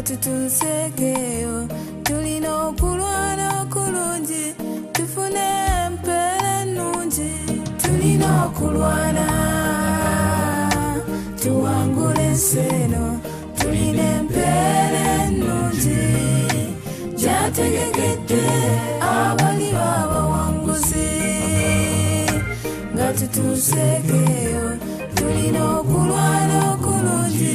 Tutuuseekeyo tulina okulwana okulungi tufune empeera ennungi. Tulina okulwana tuwangule ensi eno, tulina empeera ennungi gyategekedde abali abawanguzi. Nga tutuuseekeyo tulina okulwana okulungi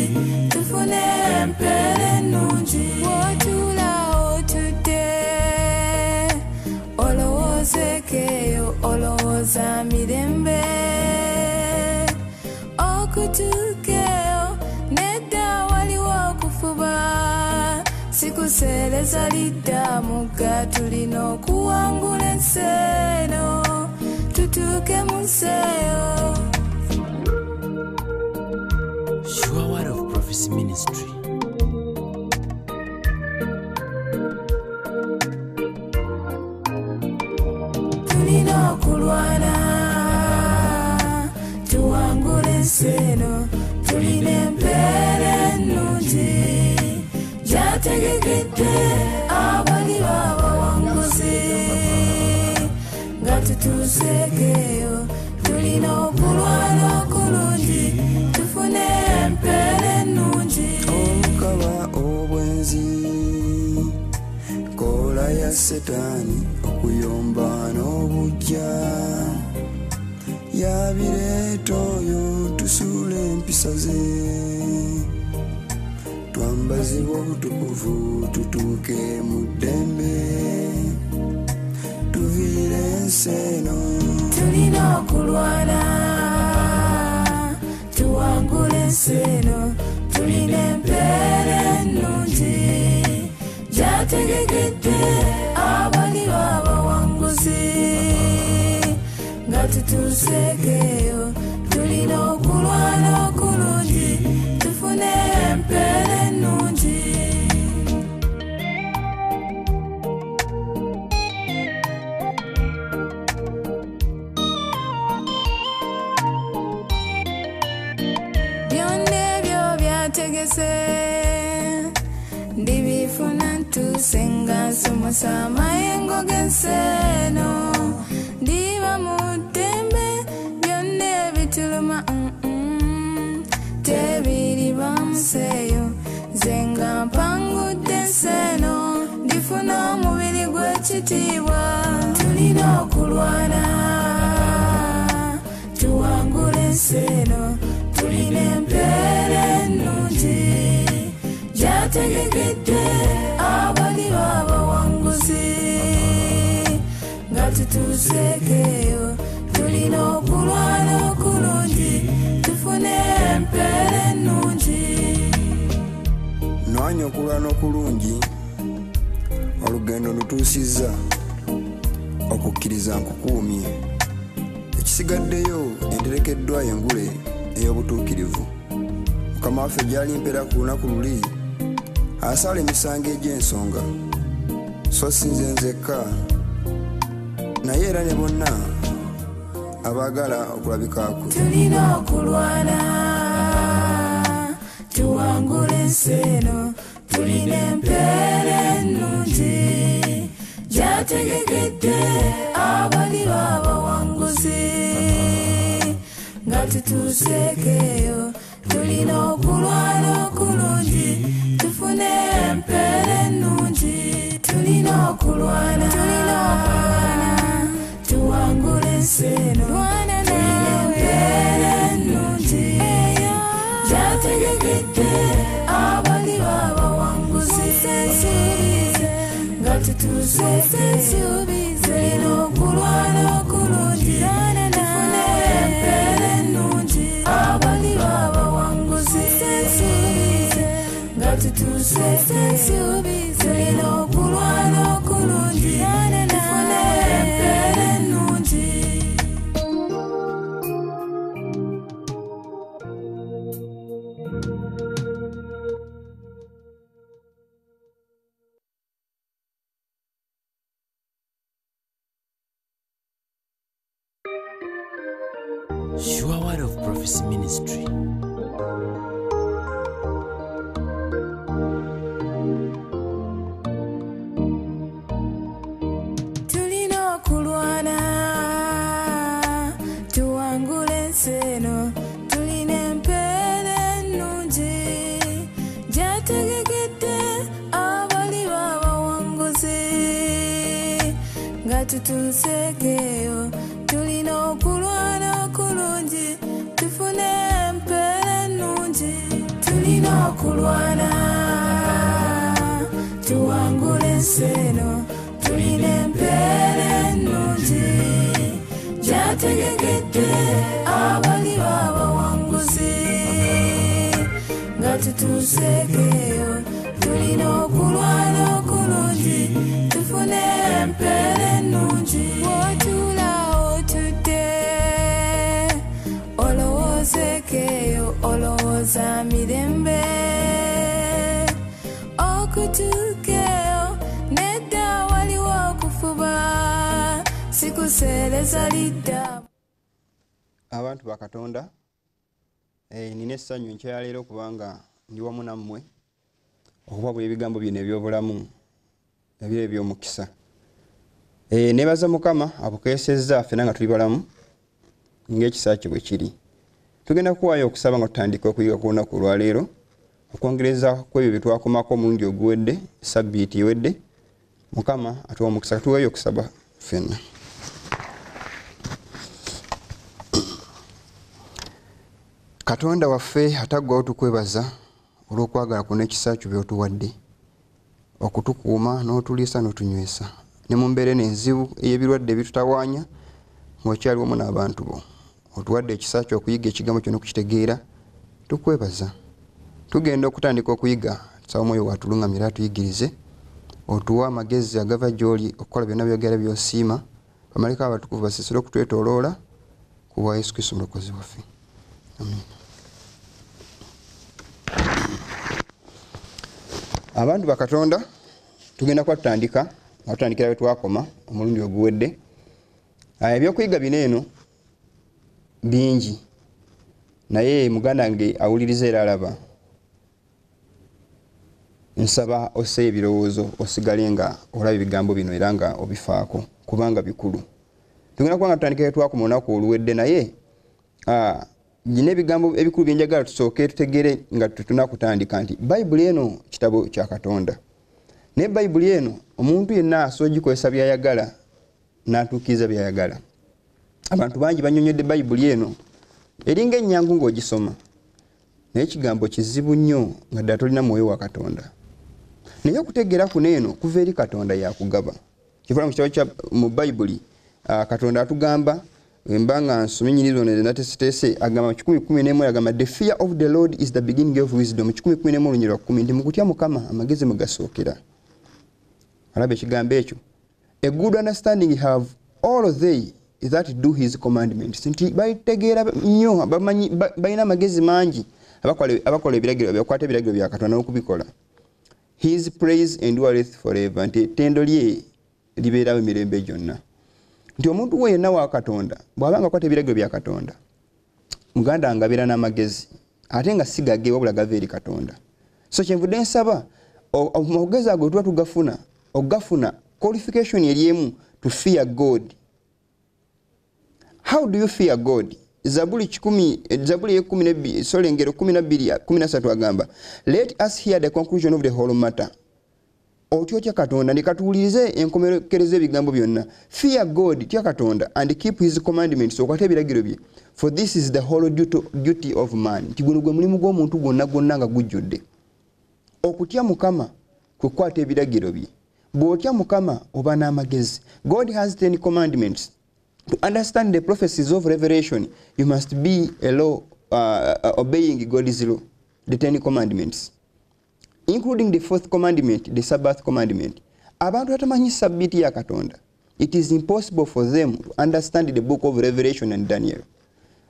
tufune empeera ennungi. Bw'otuula otudde olowoozeekeyo, olowooza mirembe okutuukeyo nedda waliwo okufuba sikuseereza lidda mugga. Tulina okuwangula ensi eno tutuuke mu nsi eyo. Sure Word of Prophecy Ministry. Tulina okulwana tuwangule ensi eno, tulina empeera ennungi gyategekedde abali abawanguzi. Nga tutuuseekeyo tulina okulwana okulungi tufune empeera ennungi. Obukaba obwenzi kola ya setaani okuyomba n'obujja yabireeta oyo tusuula empisa ze twambazibwa obutukuvu tutuuke mu ddembe tuviire ensi eno. Tulina okulwana tuwangule ensi eno, tulina empeera ennungi gyategekedde abali abawanguzi. Nga tutuuseekeyo tulina okulwana okulungi tufune empeera ennungi. Byonna ebyo byategese ndibifuna ntuuse nga nsomesa amayengo g'ensi eno. Ndiba mu ddembe byonna ebituluma tebiriba nsi eyo. Nze nga mpangudde ensi eno ndifuna omubiri gw'ekitiibwa. Tulina okulwana tuwangule ensi eno, tulina empeera ennungi gyategekedde abali abawanguzi. Nga tutuuseekeyo tulina okulwana okulungi tufune empeera ennungi. Nwanya okulwana okulungi olugendo lutuusizza okukkiriza nkukuumye ekisigaddeyo enterekeddwa engule ey'obutuukirivu Mukama waffe gy'ali mpeera ku lunaku luli asala emisango egy'ensonga so si nze nzekka naye era ne bonna abaagala okulabika kwe. Tulina okulwana tuwangule ensi eno, tulina empeera ennungi gyategekedde abali abawanguzi. Nga tutuuseekeyo tulina okulwana okulungi tufune empeera ennungi. Tulina okulwana tuwangule ensi eno, tulina empeera ennungi gyategekedde abali abawanguzi. Nga tutuuseekeyo tulina okulwana okulungi tufune empeera ennungi abali abawanguzi. Nga tutuuseekeyo tulina okulwana okulungi tufune empeera ennungi. Sure Word of Prophecy Ministry. ensi eno tulina empeera ennungi gyategekedde abali b'abawanguzi. Nga tutuuseekeyo tulina okulwana okulungi tufune empeera ennungi. Tulina okulwana tuwangule ensi eno tulina empeera ennungi gyategekedde abali b'abawanguzi. Nga tutuuseekeyo tulina okulwana okulungi tufune empeera ennungi. Bw'otuula otudde olowoozeekeyo olowooza mirembe okutuukeyo nedda waliwo okufuba sikuseereza lidda. Abantu ba Katonda, nina essanyu enkya ya leero kubanga ndi wamu nammwe okubabula ebigambo bino eby'obulamu ebyo eby'omukisa. Neebaza Mukama abukeesezza ffenna nga tuli balamu ng'ekisa kye bwe kiri. Tugenda kuwaayo okusaba nga tutandika okuyiga ku lunaku olwaleero okwongereza ku ebyo bye twakomako omulundi oguwedde, sabbiiti ewedde. Mukama atuwa omukisa, tuweeyo okusaba ffenna. Katonda waffe ataggwawo tukwebaza olw'okwagala kwo n'ekisa kyo by'otuwadde okutukuuma n'otuliisa n'otunywesa ne mu mbeera eno enzibu ey'ebirwadde ebitutawaanya ng'okyali wamu n'abantu bo. Otuwadde ekisa kyo okuyiga ekigambo kyo n'okukitegeera, tukwebaza. Tugenda okutandika okuyiga, tusaba Omwoyo watuluŋŋamira atuyigirize, otuwe amagezi agava gy'oli okukola byonna by'oyagala by'osiima, bamalayika abatukuvu basiisire okutwetooloola ku bwa Yesu Kristo Omulokozi waffe. Amiina. Abantu ba Katonda tugenda kuba tutandika nga tutandikira we twakoma omulundi oguwedde. Ebyokuyiga bino eno bingi, naye muganda wange awuliriza era alaba, nsaba osseeyo ebirowoozo osigale nga olaba ebigambo bino era nga obifaako kubanga bikulu. Tugenda kuba nga tutandikira we twakoma olunaku oluwedde, naye nina ebigambo ebikulu bye njagala tusooke tutegeere nga tetunnakutandika nti Bayibuli eno kitabo kya Katonda. Naye Bayibuli eno omuntu yenna asobola ogikozesa by'ayagala n'atuukiriza by'ayagala. Abantu bangi bannyonnyodde Bayibuli eno eringa ennyangu ng'ogisoma, naye ekigambo kizibu nnyo nga ddala tolina mwoyo wa Katonda. Naye okutegeera kuno eno kuva eri Katonda yakugaba. Kiva mu kitabo kya mu Bayibuli, Katonda atugamba mba nga nsomye ennyiriri zonna ze nateeseteese, agamba mu 111 agamba the fear of the Lord is the beginning of wisdom. 111 olunyiriri lwa 10 nti mu kutya Mukama amagezi mwe gasookera. Alaba ekigambo ekyo. A good understanding have all they that do his commandments. Nti balitegeera nnyo, bamanyi, balina amagezi mangi abakola ebiragiro, bakwata ebiragiro bya Katonda n'okubikola. His praise endureth forever. Nti ettendo lye libeerawo emirembe gyonna. Nti omuntu we yenna wa Katonda bw'aba nga akwata ebiragiro bya Katonda, muganda nga abeera n'amagezi ate nga si gage wabula gava eri Katonda. So kyenvudde nsaba amagezi ago tuba tugafuna, ogafuna qualification eri emu, to fear God. How do you fear God? Zabuli kikumi, Zabuli ekumi n'ebbiri, sorry, Engero kumi na bbiri, kumi na ssatu agamba, let us hear the conclusion of the whole matter. Otya otya Katonda, ne katuwulirize enkomekereza ebigambo byonna. Fear God, tya Katonda, and keep his commandments, okwate ebiragiro bye. For this is the whole duty of man. Nti guno gwe mulimu gw'omuntu gwonna gwonna nga gujjudde. Okutya Mukama kwe kukwata ebiragiro bye. Bw'otya Mukama oba n'amagezi. God has 10 commandments. To understand the prophecies of Revelation, you must be a law, obeying God's law, the 10 commandments, including the 4th commandment, the Sabbath commandment. Abantu batamanyi sabbiiti ya Katonda. It is impossible for them to understand the book of Revelation and Daniel.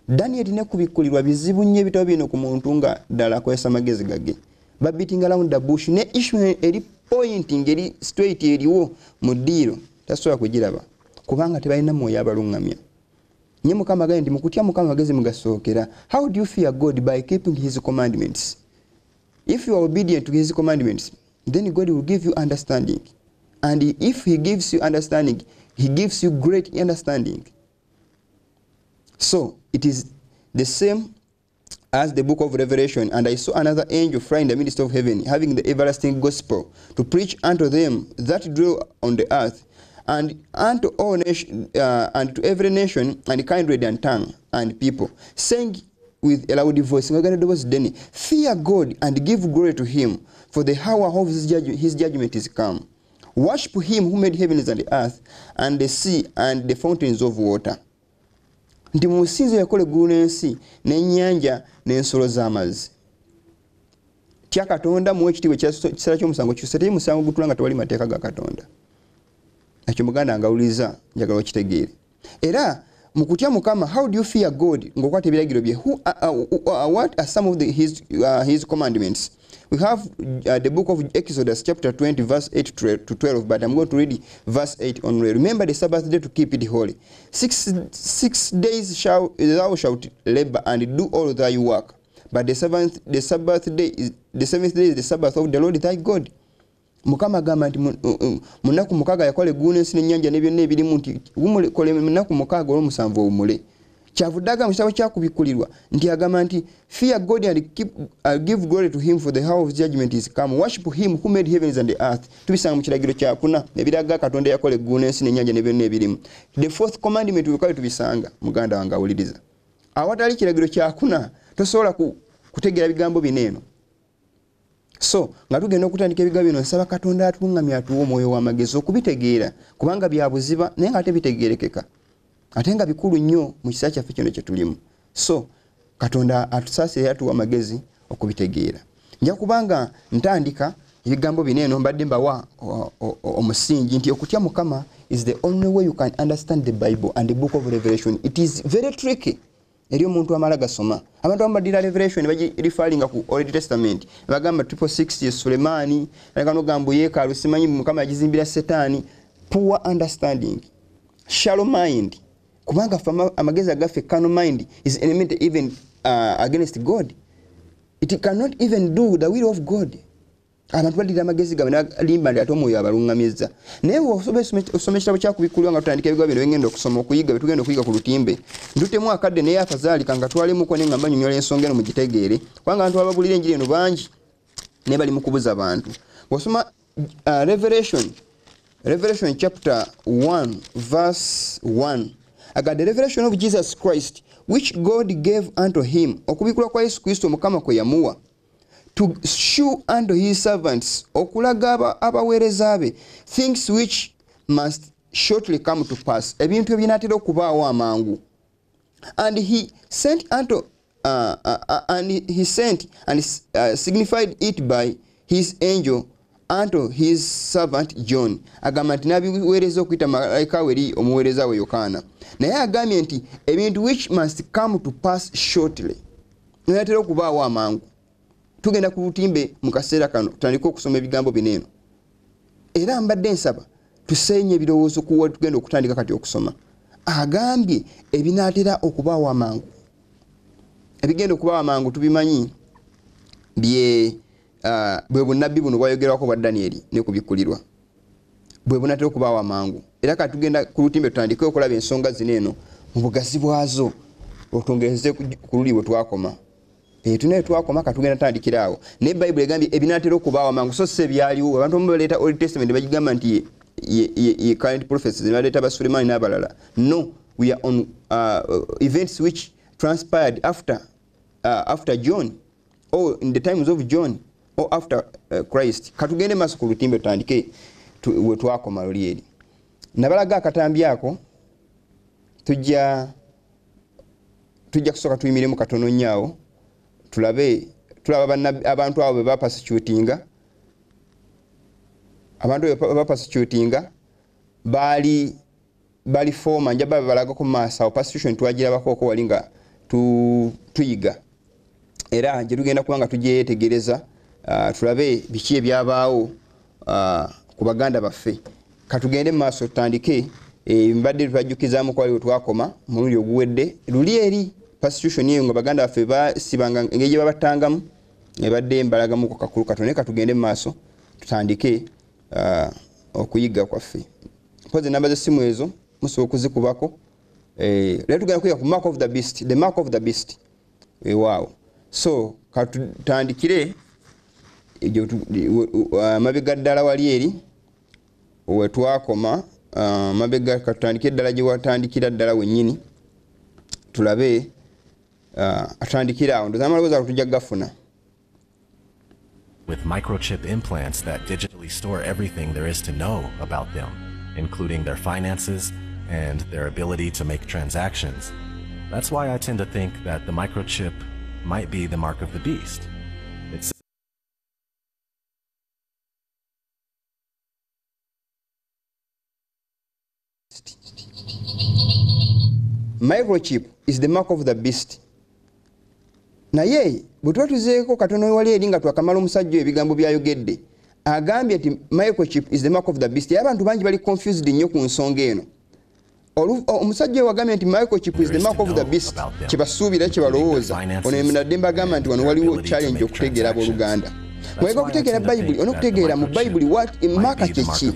Daniel ne kubikkulirwa bizibu nnyo ebitabo bino ku muntu nga ddala akozesa amagezi gage. Babitinga round the bush ne issue eri pointing eri straight eriwo mu ddiiro tasobola kugiraba kubanga tebalina mwoyo abaluŋŋamya. Nye Mukama agambye nti mu kutya Mukama amagezi mugasookera. How do you fear God? By keeping his commandments. If you are obedient to his commandments, then God will give you understanding. And if he gives you understanding, he gives you great understanding. So it is the same as the book of Revelation. And I saw another angel fly in the midst of heaven, having the everlasting gospel, to preach unto them that dwell on the earth, and unto all nation, and to every nation, and kindred, and tongue, and people, saying with a loud voice, fear God and give glory to him, for the hour of his judgment is come. Worship him who made heavens and the earth, and the sea, and the fountains of water. Nti musinze yakola eggulu n'ensi n'ennyanja n'ensolo z'amazzi. Tya Katonda, muwe ekitiibwa, ekiseera ky'omusango kyuse. Teri musango gutula nga tewali mateeka ga Katonda. Ekyo muganda ngawuliriza, njagala okitegeere. Era mu kutya Mukama, how do you fear God? Ng'okwata ebiragiro bye. What are some of his commandments? We have the book of Exodus chapter 20 verse 8 to 12, but I'm going to read verse 8 only. Remember the Sabbath day to keep it holy. Six days thou shalt labor and do all thy work, but the seventh day is the Sabbath of the Lord thy God. Mukama agamba nti mu nnaku 6 yakola eggulu n'ensi n'ennyanja ne byonna ebirimu, nti kole mu nnaku 6 olw'omusanvu owummule. Kyavudde agamba mu kitabo kyakubikkulirwa nti agamba nti fear God and give glory to him, for the hour of judgment is come. Worship him who made heavens and the earth. Tubisanga mu kiragiro kyakuna ebiraga Katonda yakola eggulu n'ensi n'ennyanja ne byonna ebirimu. The fourth commandment wekabe tubisanga, muganda wange awuliriza. Awatali kiragiro kyakuna tosobola kutegeera bigambo bino eno. So nga tugenda okutandika ebigambo bino, nsaba Katonda atuluŋŋamye atuwe omwoyo w'amagezi okubitegeera, kubanga bya buziba naye nga ate bitegeerekeka, ate nga bikulu nnyo mu kisa kyaffe kino kye tulimu. So Katonda atusaasire atuwe amagezi okubitegeera. Nja kubanga ntandika ebigambo bino eno, mbadde mbawa omusingi nti okutya Mukama is the only way you can understand the Bible and the book of Revelation. It is very tricky eri omuntu amala gasoma. Abantu abamu baddira Revelation bagireferringa ku Old Testament, bagamba 666 ye Sulemaani, nagamba yeekaalu simanyi Mukama yagizimbira Setaani. Poor understanding, shallow mind, kubanga amagezi agaffe, carnal mind is enmity even against God. It cannot even do the will of God. Abantu baddira amagezi gaabwe n'alimba nti ate omwoyo abaluŋŋamizza. Naye bw'osoma ekitabo kyakubikkulirwa nga tutandika ebigambo bino bye ngenda okusoma okuyiga, bye tugenda okuyiga ku lutimbe, ntutemu akadde naye akazaalika nga twalemuko naye nga mbanyonnyola ensonga eno mugitegeere, kubanga abantu ababulira enjiri eno bangi naye bali mu kubuza bantu. Bw'osoma Revelation chapter 1 verse 1, aga the revelation of Jesus Christ which God gave unto him, okubikkulwa kwa Yesu Kristo Mukama kwe yamuwa, to shew unto his servants, okulaga abaweereza be, things which must shortly come to pass, ebintu ebinaatera okubaawo amangu. And he sent unto and he sent and signified it by his angel unto his servant John. Agamba nti n'abiweereza okuyita malayika we eri omuweereza we Yokaana. Naye agambye nti ebintu which must come to pass shortly, ebinaatera okubaawo amangu. Tugenda ku lutimbe mu kaseera kano tutandike okusoma ebigambo bino eno. Era mbadde nsaba tuseenye ebirowoozo ku wa tugenda okutandika kati okusoma. Agambye ebinaatera okubaawo amangu. Ebigenda okubaawo amangu tubimanyi bye bwe bunnabbi buno bwayogerwako bwa Danieri ne kubikkulirwa, bwe bunaatera okubaawo amangu. Era kati tugenda ku lutimbe tutandike okulaba ensonga zino eno mu bugazi bwazo, otwongereze ku luli bwe twakoma. Tunaye twakoma katugenda tandikira awo. Naye Bayibuli egambye ebinaatera okubaawo amangu, so si ebyaliwo. Abantu abamu baleeta Old Testament bagigamba nti ye current prophecies, ne baleeta ba Sulemaani n'abalala. No, we are on events which transpired after John, or in the times of John, or after Christ. Katugende maaso ku lutimbe tutandike we twakoma luli eri. Nabalaga akatambi ako, tujja kusooka tuyimiremu katono nnyo awo. Tulabe, tulaba abantu abo bwe bapersecutinga, abantu bwe bapersecutinga baali former, nja babalagako mu maaso awo. Persecution twagirabako oko wali nga tuyiga, era gye tugenda kuba nga tugyetegereza, tulabe biki ebyabaawo ku baganda baffe. Katugende mu maaso tutandike. Mbadde tubajjukizaamu kwali we twakoma mulundi oguwedde luli eri persecution eyo nga baganda baffe basibanga engeri gye babattangamu, ebadde mbalagamuko kakulu katono. Naye katugende mu maaso tutandike okuyiga kwaffe. Mpozi enamba z'essimu ezo musobola okuzikubako. Leero tugenda kuyiga ku mark of the beast, the mark of the beast. Wow. So katutandikire amabega ddala wali eri wetwakoma, amabega katutandikire ddala gye watandikira ddala wennyini, tulabe atandikira awo. Ndowooza amaloboozi ago tujja kugafuna. With microchip implants that digitally store everything there is to know about them, including their finances and their ability to make transactions. That's why I tend to think that the microchip might be the mark of the beast. It's microchip is the mark of the beast. Naye bwe tuba tuzeeko katono wali eri nga twakamala omusajja ebigambo byayogedde, agambye nti microchip is the mark of the beast. Abantu bangi bali confused nnyo ku nsonga eno. Omusajja wagambye nti microchip is the mark of the beast, kyebasuubira kyebalowooza. Ono nadde mbagamba nti wano waliwo challenge okutegeera abooluganda. Bw'oyega okutegeera Bayibuli, olina mu Bayibuli what mark kyeki.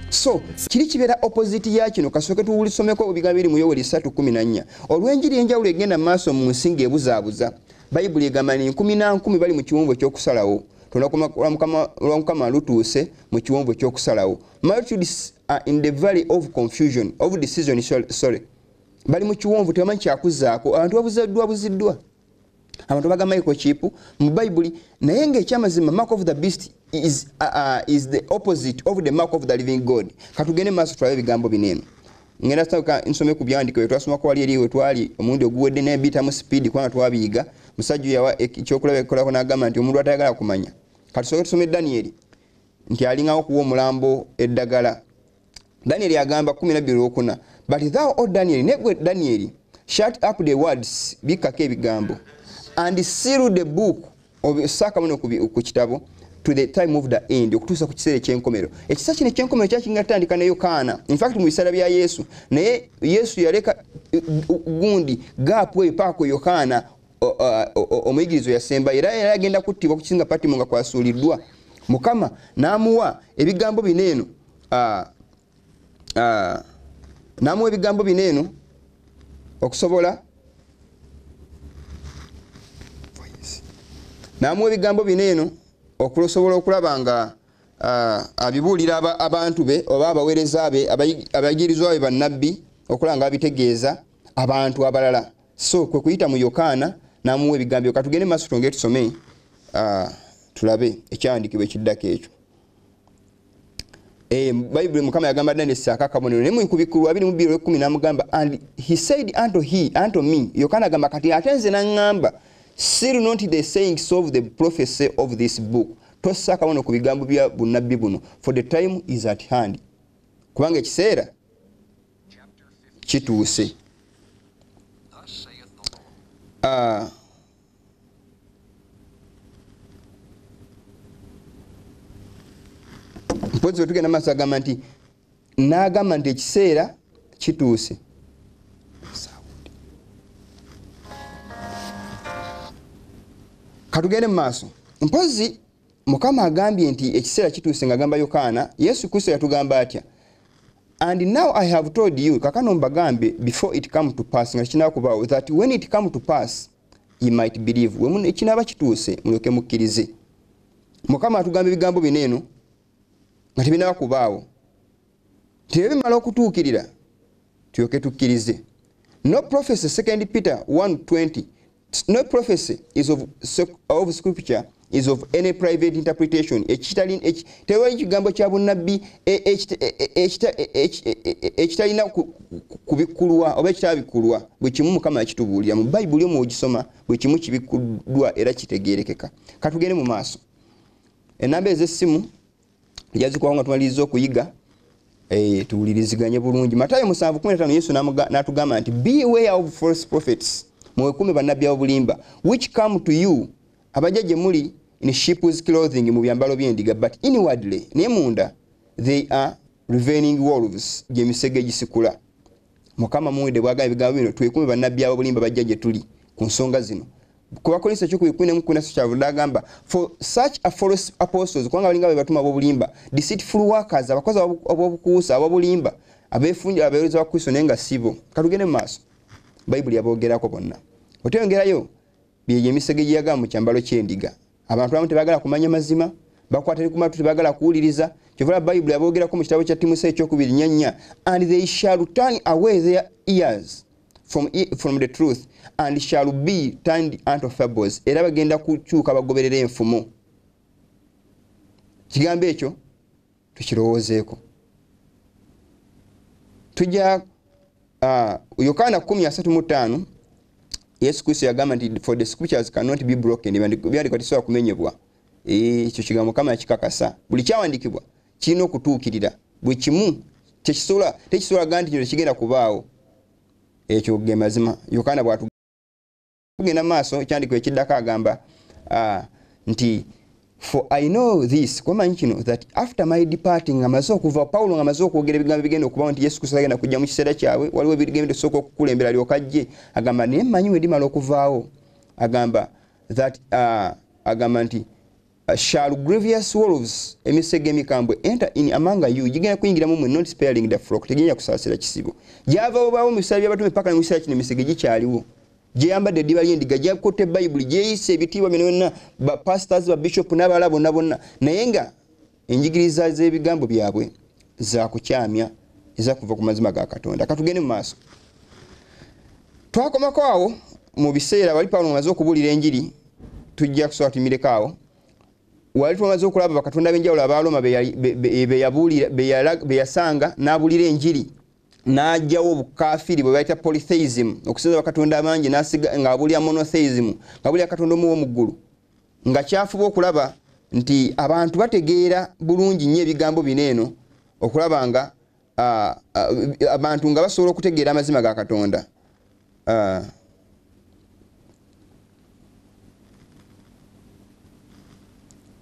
So kiri kibeera opposite ya kino. Kasooke tuwulisomeko ebigambo biri mu Yoweri 3:14. Olw'enjiri enjawulo egenda mu maaso mu nsi ng'ebuzaabuza, Bayibuli egamba nti 1 na 1 bali mu kiwonvu eky'okusalawo. Olunaku lwa Mukama lutuuse mu kiwonvu eky'okusalawo. Multitudes are in the valley of confusion, of decision, sorry. Bali mu kiwonvu tebamanyi kyakuzaako. Abantu babuziddwa buziddwa. Abantu bagamba microchip mu Bayibuli, naye ng'ekyamazima mark of the beast is the opposite of the mark of the living God. Katugende maaso tulabe ebigambo bino eno. Ngenda sooka nsome ku byawandiiko bye twasomako wali eri we twali omulundi oguwedde, naye biyitamu speed kubanga twabiyiga. Musajja yawa ekyokulabirako n'agamba nti omuntu atayagala kumanya. Katusooke tusome Danieri nti alingawo okuwa omulambo eddagala. Danieri agamba 12:4, but thou, O Daniel, negwe Danieri, shut up the words, bikkako ebigambo, and seal the book, osaaka muno ku kitabo, to the time of the end, okutuusa ku kiseera eky'enkomerero. Ekisa kino eky'enkomerero kyakinga kutandika ne Yokaana. In fact mu biseera bya Yesu, naye Yesu yaleka gundi gaapu eyo paka ku Yokaana omuyigirizo yasemba, era yali agenda kuttibwa ku kizinga Patimo nga kwasuuliddwa. Mukama n'amuwa ebigambo bino eno, n'amuwa ebigambo bino eno okusobola n'amuwa ebigambo bino eno okusobola okulaba nga abibuulira abantu be oba abaweereza be, abayigirizwa be bannabbi, okulaba nga abitegeeza abantu abalala. So kwe kuyita mu Yokaana n'amuwa ebigambo. Katugende maaso twongere tusome, tulabe ekyawandiikibwa ekiddako ekyo. Bayibuli Mukama yagamba Danieli ssaako akabonero, naye mu Kubikkulwa 22:10 n'amugamba, and he said unto he, unto me, Yokaana agamba kati ate nze n'aŋŋamba, seal not the sayings of the prophecy of this book, tossa akabonero ku bigambo bya bunnabbi buno, for the time is at hand, kubanga ekiseera kituuse. Mpozi bwe tugenda maaso agamba nti n'agamba nti ekiseera kituuse. Katugende mu maaso. Mpozi Mukama agambye nti ekiseera kituuse ng'agamba Yokaana. Yesu Kristo yatugamba atya? And now I have told you, kakano mbagambe, before it come to pass, nga kinaaba kubaawo, that when it come to pass ye might believe. We kinaaba kituuse mulyoke mukkirize. Mukama atugamba ebigambo bino eno nga tebinaaba kubaawo, tebimala okutuukirira tulyoke tukkirize. No prophecy, 2 Peter 1:20, no prophecy is of scripture is of any private interpretation. Tewali kigambo kya bunnabbi ekitalina kubikkulwa oba ekitabikulwa. Buli kimu Mukama yakitubuulira mu Bayibuli omwo ogisoma, buli kimu kibikkuddwa era kitegeerekeka. Katugende mu maaso. Ennamba ez'essimu tujja nga tumaliriza okuyiga, tuwuliriziganye bulungi. Matayo 7:15 Yesu n'atugamba nti beware of false prophets, mwekuume bannabbi ab'obulimba, which come to you, abajja gye muli in sheep's clothing, mu byambalo by'endiga, but inwardly, naye munda, they are ravening wolves, gy'emisege egisikula. Mukama muwedde bw'agamba ebigambo bino, twekuume bannabbi ab'obulimba bajja gye tuli ku nsonga zino. Ku Bakolinso 2:13 kyavudde agamba, for such a false apostles, kubanga balinga be batuma ab'obulimba, deceitful workers, abakozi ab'obukuusa ab'obulimba, Abeefunja abaweereza ba Kristo naye nga sibo. Katugende mu maaso. Bayibuli yaboogerako bonna. Otweyongerayo bye emisege gye yagamba mu kyambalo ky'endiga. Abantu abamu tebaagala kumanya mazima, bakwata ku matu tebaagala kuwuliriza. Kyova Bayibuli yaboogerako mu kitabo kya Timoseewo ekyokubiri 4:4, and they shall turn away their ears from the truth and shall be turned unto fables. Era bagenda kukyuka bagoberera enfumo. Kigambo ekyo tukirowoozeeko. Tujja Yokaana 10:35 Yesu Kristo yagamba nti for the scriptures cannot be broken, ebyandikwa tebisobola kumenyebwa. Ekyo kigambo Mukama yakikakasa. Buli kyawandiikibwa kirina okutuukirira. Buli kimu tekisobola gamba nti kino tekigenda kubaawo. Ekyo ge mazima. Yokaana bw'atugenda maaso ekyandikwa ekiddako agamba nti for I know this, kumanyi kino, that after my departing, amaze okuva Paulo ng'amaze okwogera ebigambo ebigenda okubaawo nti Yesu Kristo agenda kujja mu kiseera kyabwe, waliwo ebigenda okusooka okukulembera alyoke ajje. Agamba naye mmanyi we ndimala okuvaawo. Agamba that agamba nti shall grievous wolves, emisege emikambwe, enter in among you, gigenda kuyingiramu mmwe, not sparing the flock, tegenda kusaasira kisibo. Gyava obaawo mu biseera by'abatume paka ne mu kiseera kino emisege gikyaliwo. Gyeyambadde eddiba ly'endiga, gyakutte Bayibuli, gyeyise ebitiibwa bino byonna, ba pastors, ba bishop n'abalala bonna bonna, naye nga enjigiriza z'ebigambo byabwe za kukyamya, ezakuva ku mazima ga Katonda. Katugende mu maaso. Twakomako awo mu biseera wali Pawulo ng'amaze okubuulira enjiri, tujja kusobola tuyimireko awo. Wali tumaze okulaba bakatonda ab'enjawulo Abaroma be yasanga n'abuulira enjiri, n'aggyawo obukafiiri bwe bayita polytheism, okusinza bakatonda abangi, ng'abuulira monotheism, ng'abuulira Katonda omu ow'omu ggulu, nga kyafuba okulaba nti abantu bategeera bulungi nnyo ebigambo bino eno, okulaba nga abantu nga basobola okutegeera amazima ga Katonda.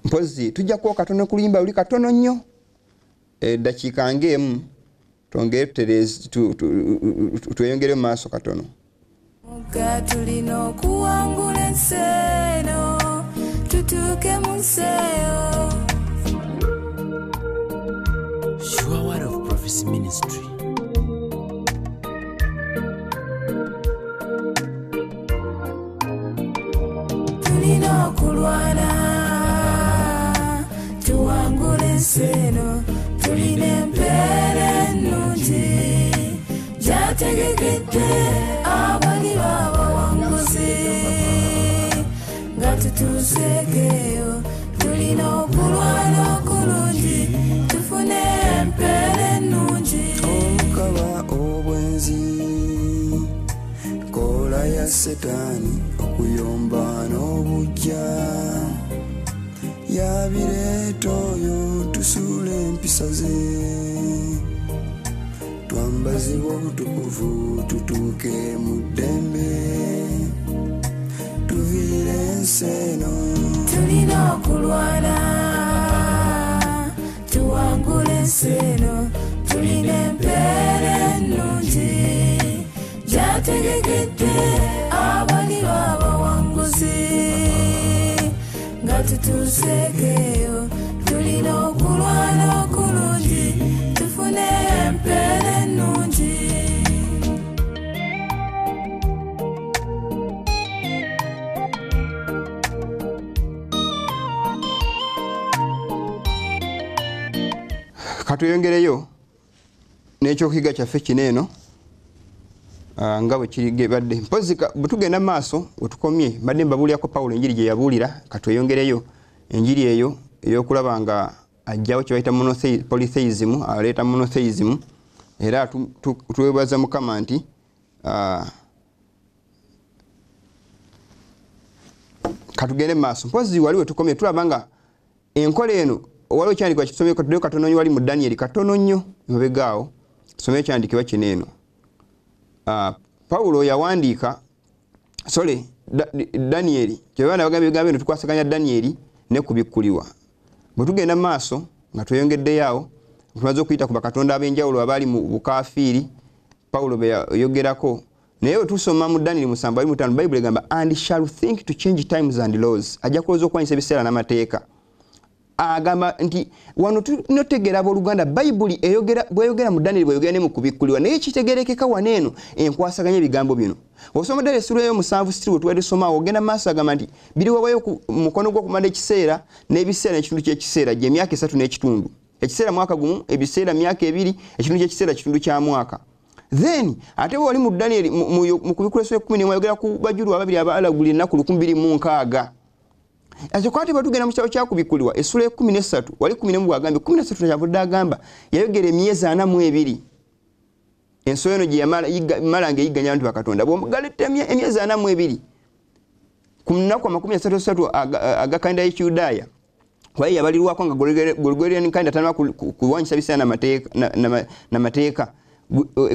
Mpozi tujja kuwa katono ku luyimba luli katono nnyo, eddakiika ng'emu, twongere tweyongere mu maaso katono. Mugga tulina okuwangula ensi eno, tutuuke mu nsi eyo. Sure Word of Prophecy Ministry. Tulina okulwana tuwangule ensi eno, tulina empeera ennungi gyategekedde abali b'abawanguzi. Nga tutuuseeko eyo, tulina okulwana okulungi tufune empeera ennungi. Obukaba obwenzi, kola ya Setaani, okuyomba n'obujja, yabireeta oyo tusuule empisa ze, twambazibwe obutukuvu tutuuke mu ddembe, tuviire ensi eno. Tulina okulwana tuwangule ensi eno, tulina empeera ennungi gyategekedde abali b'abawanguzi. Nga tutuuseeko eyo, tulina okulwana okulungi tufune empeera ennungi. Katweyongereyo n'ekyokuyiga kyaffe kino eno, nga bwe kiribadde. Mpozi bwe tugenda mu maaso we tukomye, mbadde mbabuulirako Pawulo enjiri gye yabuulira. Katweyongereyo enjiri eyo ey'okulaba nga aggyawo kye bayita polytheism, aleeta monotheism. Era twebaza Mukama nti katugende mu maaso. Mpozi wali we tukomye tulaba nga enkola eno, waliwo ekyandikibwa kitusomeko, tuddeyo katono nnyo wali mu Danieri katono nnyo emabega awo, tusome ekyandikibwa kino eno. Pawulo yawandiika, sorry, Danieri, kyebaba nabagamba ebigambo bino tukwasaganya Danieri ne kubikkulirwa. Bwe tugenda mu maaso nga tweyongeddeyo awo, tumaze okuyita ku bakatonda ab'enjawulo abaali mu bukafiiri Pawulo be yayogerako. Naye bwe tusoma mu Danieri 7:25, Bayibuli egamba and shall think to change times and laws, ajja kulowooza okuwanyisa ebiseera n'amateeka. Agamba nti wano tunotegeera abooluganda, Bayibuli eyogera bweyogera mu Daniel, bweyogera ne mu Kubikkulirwa, naye kitegerekeka wano eno enkwasaganya ebigambo bino. Osoma ddala essula ey'omusanvu sitiri wetubadde tusoma, ogenda maaso agamba nti biriweebwayo ku mukono gw'okumala ekiseera n'ebiseera n'ekitundu ky'ekiseera, gye emyaka 3 n'ekitundu. Ekiseera mwaka gumu, ebiseera myaka 2, ekitundu ky'ekiseera kitundu kya mwaka. Then ate wali mu Daniel mu Kubikkulirwa essula 11 ayogera ku bajulirwa ababiri abalagula ennaku 2060. Ekyo kwati bwe tugenda mu kitabo kya Kubikkulirwa essula 13, wali 11 bw'agambye, 13 kyavudde agamba yayogera emyezi 42. Ensolo eno gye yamala ng'eyigganya abantu ba Katonda. Bw'omugaletta emyezi 42 ku nnaku 33 aga kalenda y'Ekiyudaaya, kuba ye yabalirwako nga Gregorian calendar tannaba kulwanyisa biseera n'amateeka.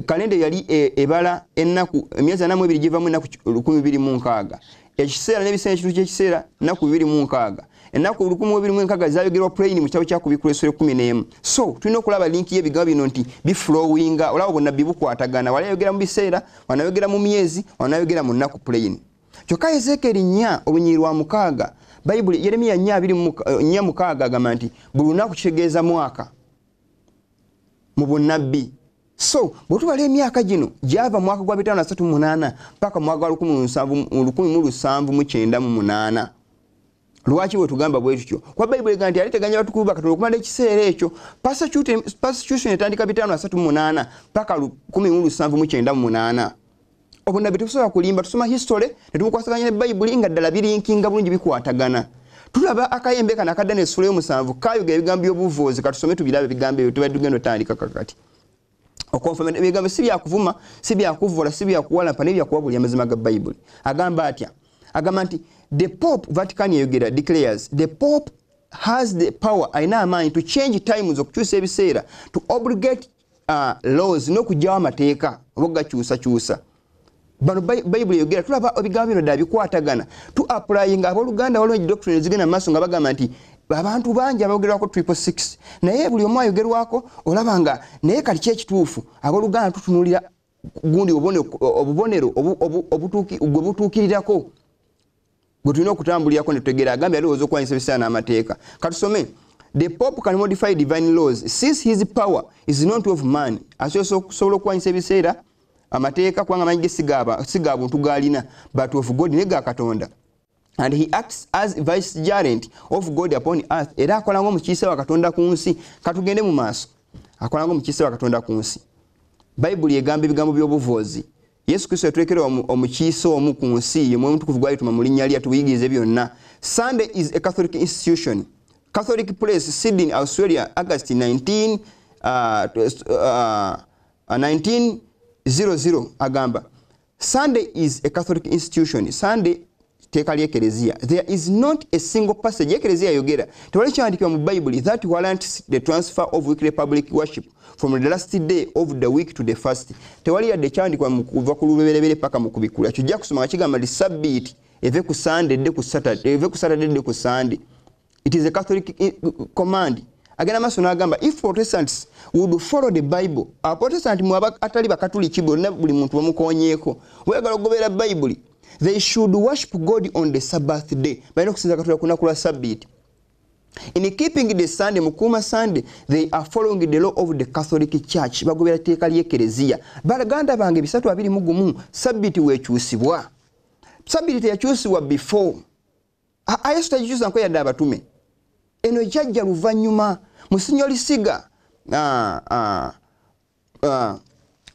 Kalenda yali ebala ennaku emyezi 42 givamu ennaku 2060. Ekiseera n'ebiseera ekitundu ky'ekiseera nnaku 26. Ennaku 2060 zayogerwa plain mu kitabo kya Kubikkulirwa essula 11. So tulina okulaba linki y'ebigambo bino nti biflowinga, olaba bunnabbi bukwatagana. Wali ayogera mu biseera, wanayogera mu myezi, wanayogera mu nnaku plain. Kyokka Ezeekeri 4 olunyiriri lwa 6, Bayibuli Yeremiya 4:46 agamba nti buli lunaku kitegeeza mwaka mu bunnabbi. So bwe tubala emyaka gino gyava mwaka gwa 538 paka mwaka gwa 1798. Lwaki bwe tugamba bwe tutyo? Kuba Bayibuli egamba nti aliteganya abatukuvu ba Katonda okumala ekiseera ekyo. Persecution etandika 538 paka 1798. Obunnabbi tebusobola kulimba, tusoma history ne tumukwasaganya ne Bayibuli nga ddala birinkinga bulungi bikwatagana. Tulaba akayembe kano akadda n'essula y'omusanvu kayogera ebigambo by'obuvuuzi, katusome tubirabe ebigambo ebyo tubadde tugenda otandika kakati. Okonfirma ebigambo si byakuvuma, si byakuvola, si byakuwalampa, naye byakuwabulira amazima ga Bayibuli. Agamba atya? Agamba nti the Pope, Vatican eyogera, declares the Pope has the power, alina amaanyi to change times, okukyusa ebiseera, to obligate laws, n'okuggyawo amateeka oba okugakyusakyusa. Bano Bayibuli eyogera, tulaba ebigambo bino ddala bikwatagana. Tu applyinga abooluganda, waliwo doctrine ezigenda mu maaso nga bagamba nti abantu bangi aboogerwako 666, naye buli omu ayogerwako olaba nga naye kati ki ekituufu. Abooluganda tutunuulira gundi obubonero gwe butuukirirako gwe tulina okutambulirako ne tutegeera. Agambye alowooza okulwanyisa ebiseera n'amateeka. Katusome. The Pope can modify divine laws since his power is not of man. Asobola okulwanyisa ebiseera amateeka kubanga amaanyi ge si ga buntu g'alina, but of God, ne ga Katonda. And he acts as vicegerent of God upon earth. Era akola ng'omukiise wa Katonda ku nsi. Katugende mu maaso. Akola ng'omukiise wa Katonda ku nsi. Bayibuli egamba ebigambo by'obuvuuzi. Yesu Kristo yatulekera omukiise omu ku nsi, ye Mwoyo Mutukuvu gw'ayituma mu linnya lye atuyigirize byonna. Sunday is a Catholic institution. Catholic Place, Sydney, Australia, August 1900 agamba Sunday is a Catholic institution. Sunday teeka ly'ekereziya. There is not a single passage ekereziya yogera, tewali kyandikibwa mu Bayibuli that warrants the transfer of weekly public worship from the last day of the week to the first. Tewali yadde kyandikibwa mu kuva ku lubereberye paka mu Kubikkulirwa. Kijja kusoma nga kigamba nti Sabbiiti eve ku Sunday edde ku Saturday, eve ku Saturday edde ku Sunday. It is a Catholic command. Agenda maaso n'agamba if Protestants would follow the Bible, Abaprotestant mwe atali bakatuliki bonna buli muntu bamukoonyeeko, weeyagala okugoberera Bayibuli, they should worship God on the Sabbath day. Balina okusinza Katonda ku lunaku lwa Sabbiiti. In keeping the Sunday, mukuuma Sunday, they are following the law of the Catholic Church. Bagobera tteeka ly'ekereziya. Baganda bange 321 Sabbiiti weekyusibwa. Sabbiiti teyakyusibwa before. Yesu tagikyusa nko yadde abatume. Eno kyajja luvannyuma. Monsignor Siga,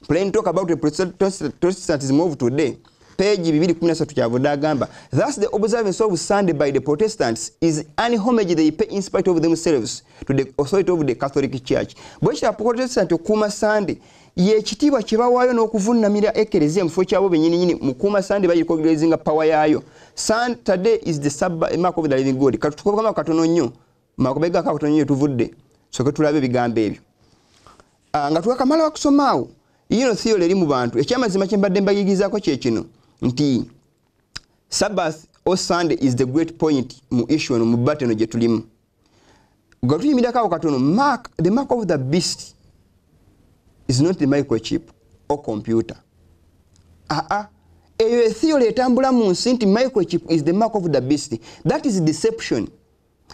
plain talk about the Protestantism of today, page 213 kyavudde agamba thus the observance of Sunday by the Protestants is an homage they pay in spite of themselves to the authority of the Catholic Church. Bwe kityo Protestant okukuuma Sunday y'ekitiibwa kye bawaayo n'okuvunnamira ekereziya mu kifo kyabo bennyininyini. Mu kukuuma Sunday bagirecognizinga power yaayo. Saturday is the Sabbath, mark of the living God. Katutukobako katono nnyo, makobega katono nnyo tuvudde soke tulabe ebigambo ebyo. Nga twakamala okusoma awo, yino theory eri mu bantu. Ekyamazima kye mbadde mbayigizaako kye kino nti Sabbath or Sunday is the great point mu issue eno, mu battle eno gye tulimu. Nga tuyimirako awo katono, the mark of the beast is not the microchip or computer. Eyo theory etambula mu nsi nti microchip is the mark of the beast. That is deception.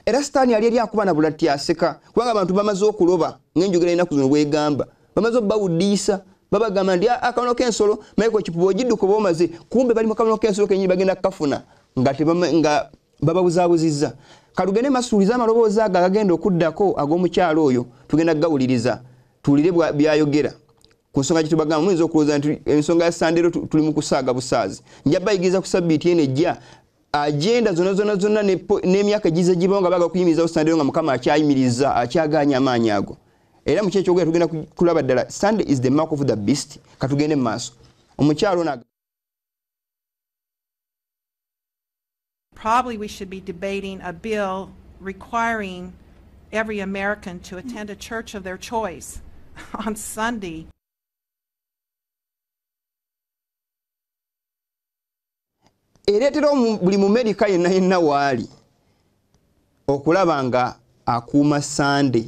Era sitaani ali eri akuba na bulati aseka, kubanga abantu bamaze okuloba ng'enjogera ennaku zino bwegamba, bamaze obbawudiisa, babagamba nti akabonero k'ensolo microchip bw'ogidduka oba omaze, kumbe bali mu kabonero k'ensolo kennyini bagenda kukafuna nga bababuzaabuzizza. Katugende masuulize amaloboozi ago agagenda okuddako ag'omukyalo oyo, tugenda kugawuliriza tuwulire byayogera ku nsonga gye tubagamba. Muyinza okulowooza nti ensonga ya Sandero tuli mu kusaaga busaazi. Nja bayigiriza ku sabbiiti eno ejja agenda zonna zonna zonna n'emyaka egize gibawo nga baagala okuyimirizawo Sandero nga Mukama akyayimiriza, akyagaanya amaanyi ago. Era mu kyekyogera tugenda kulaba ddala Sunday is the mark of the beast. Katugende mu maaso. Omukyalo ono Probably we should be debating a bill requiring every American to attend a church of their choice on Sunday. Ereetera buli Mumerika yenna yenna waali okulaba nga akuuma Sunday,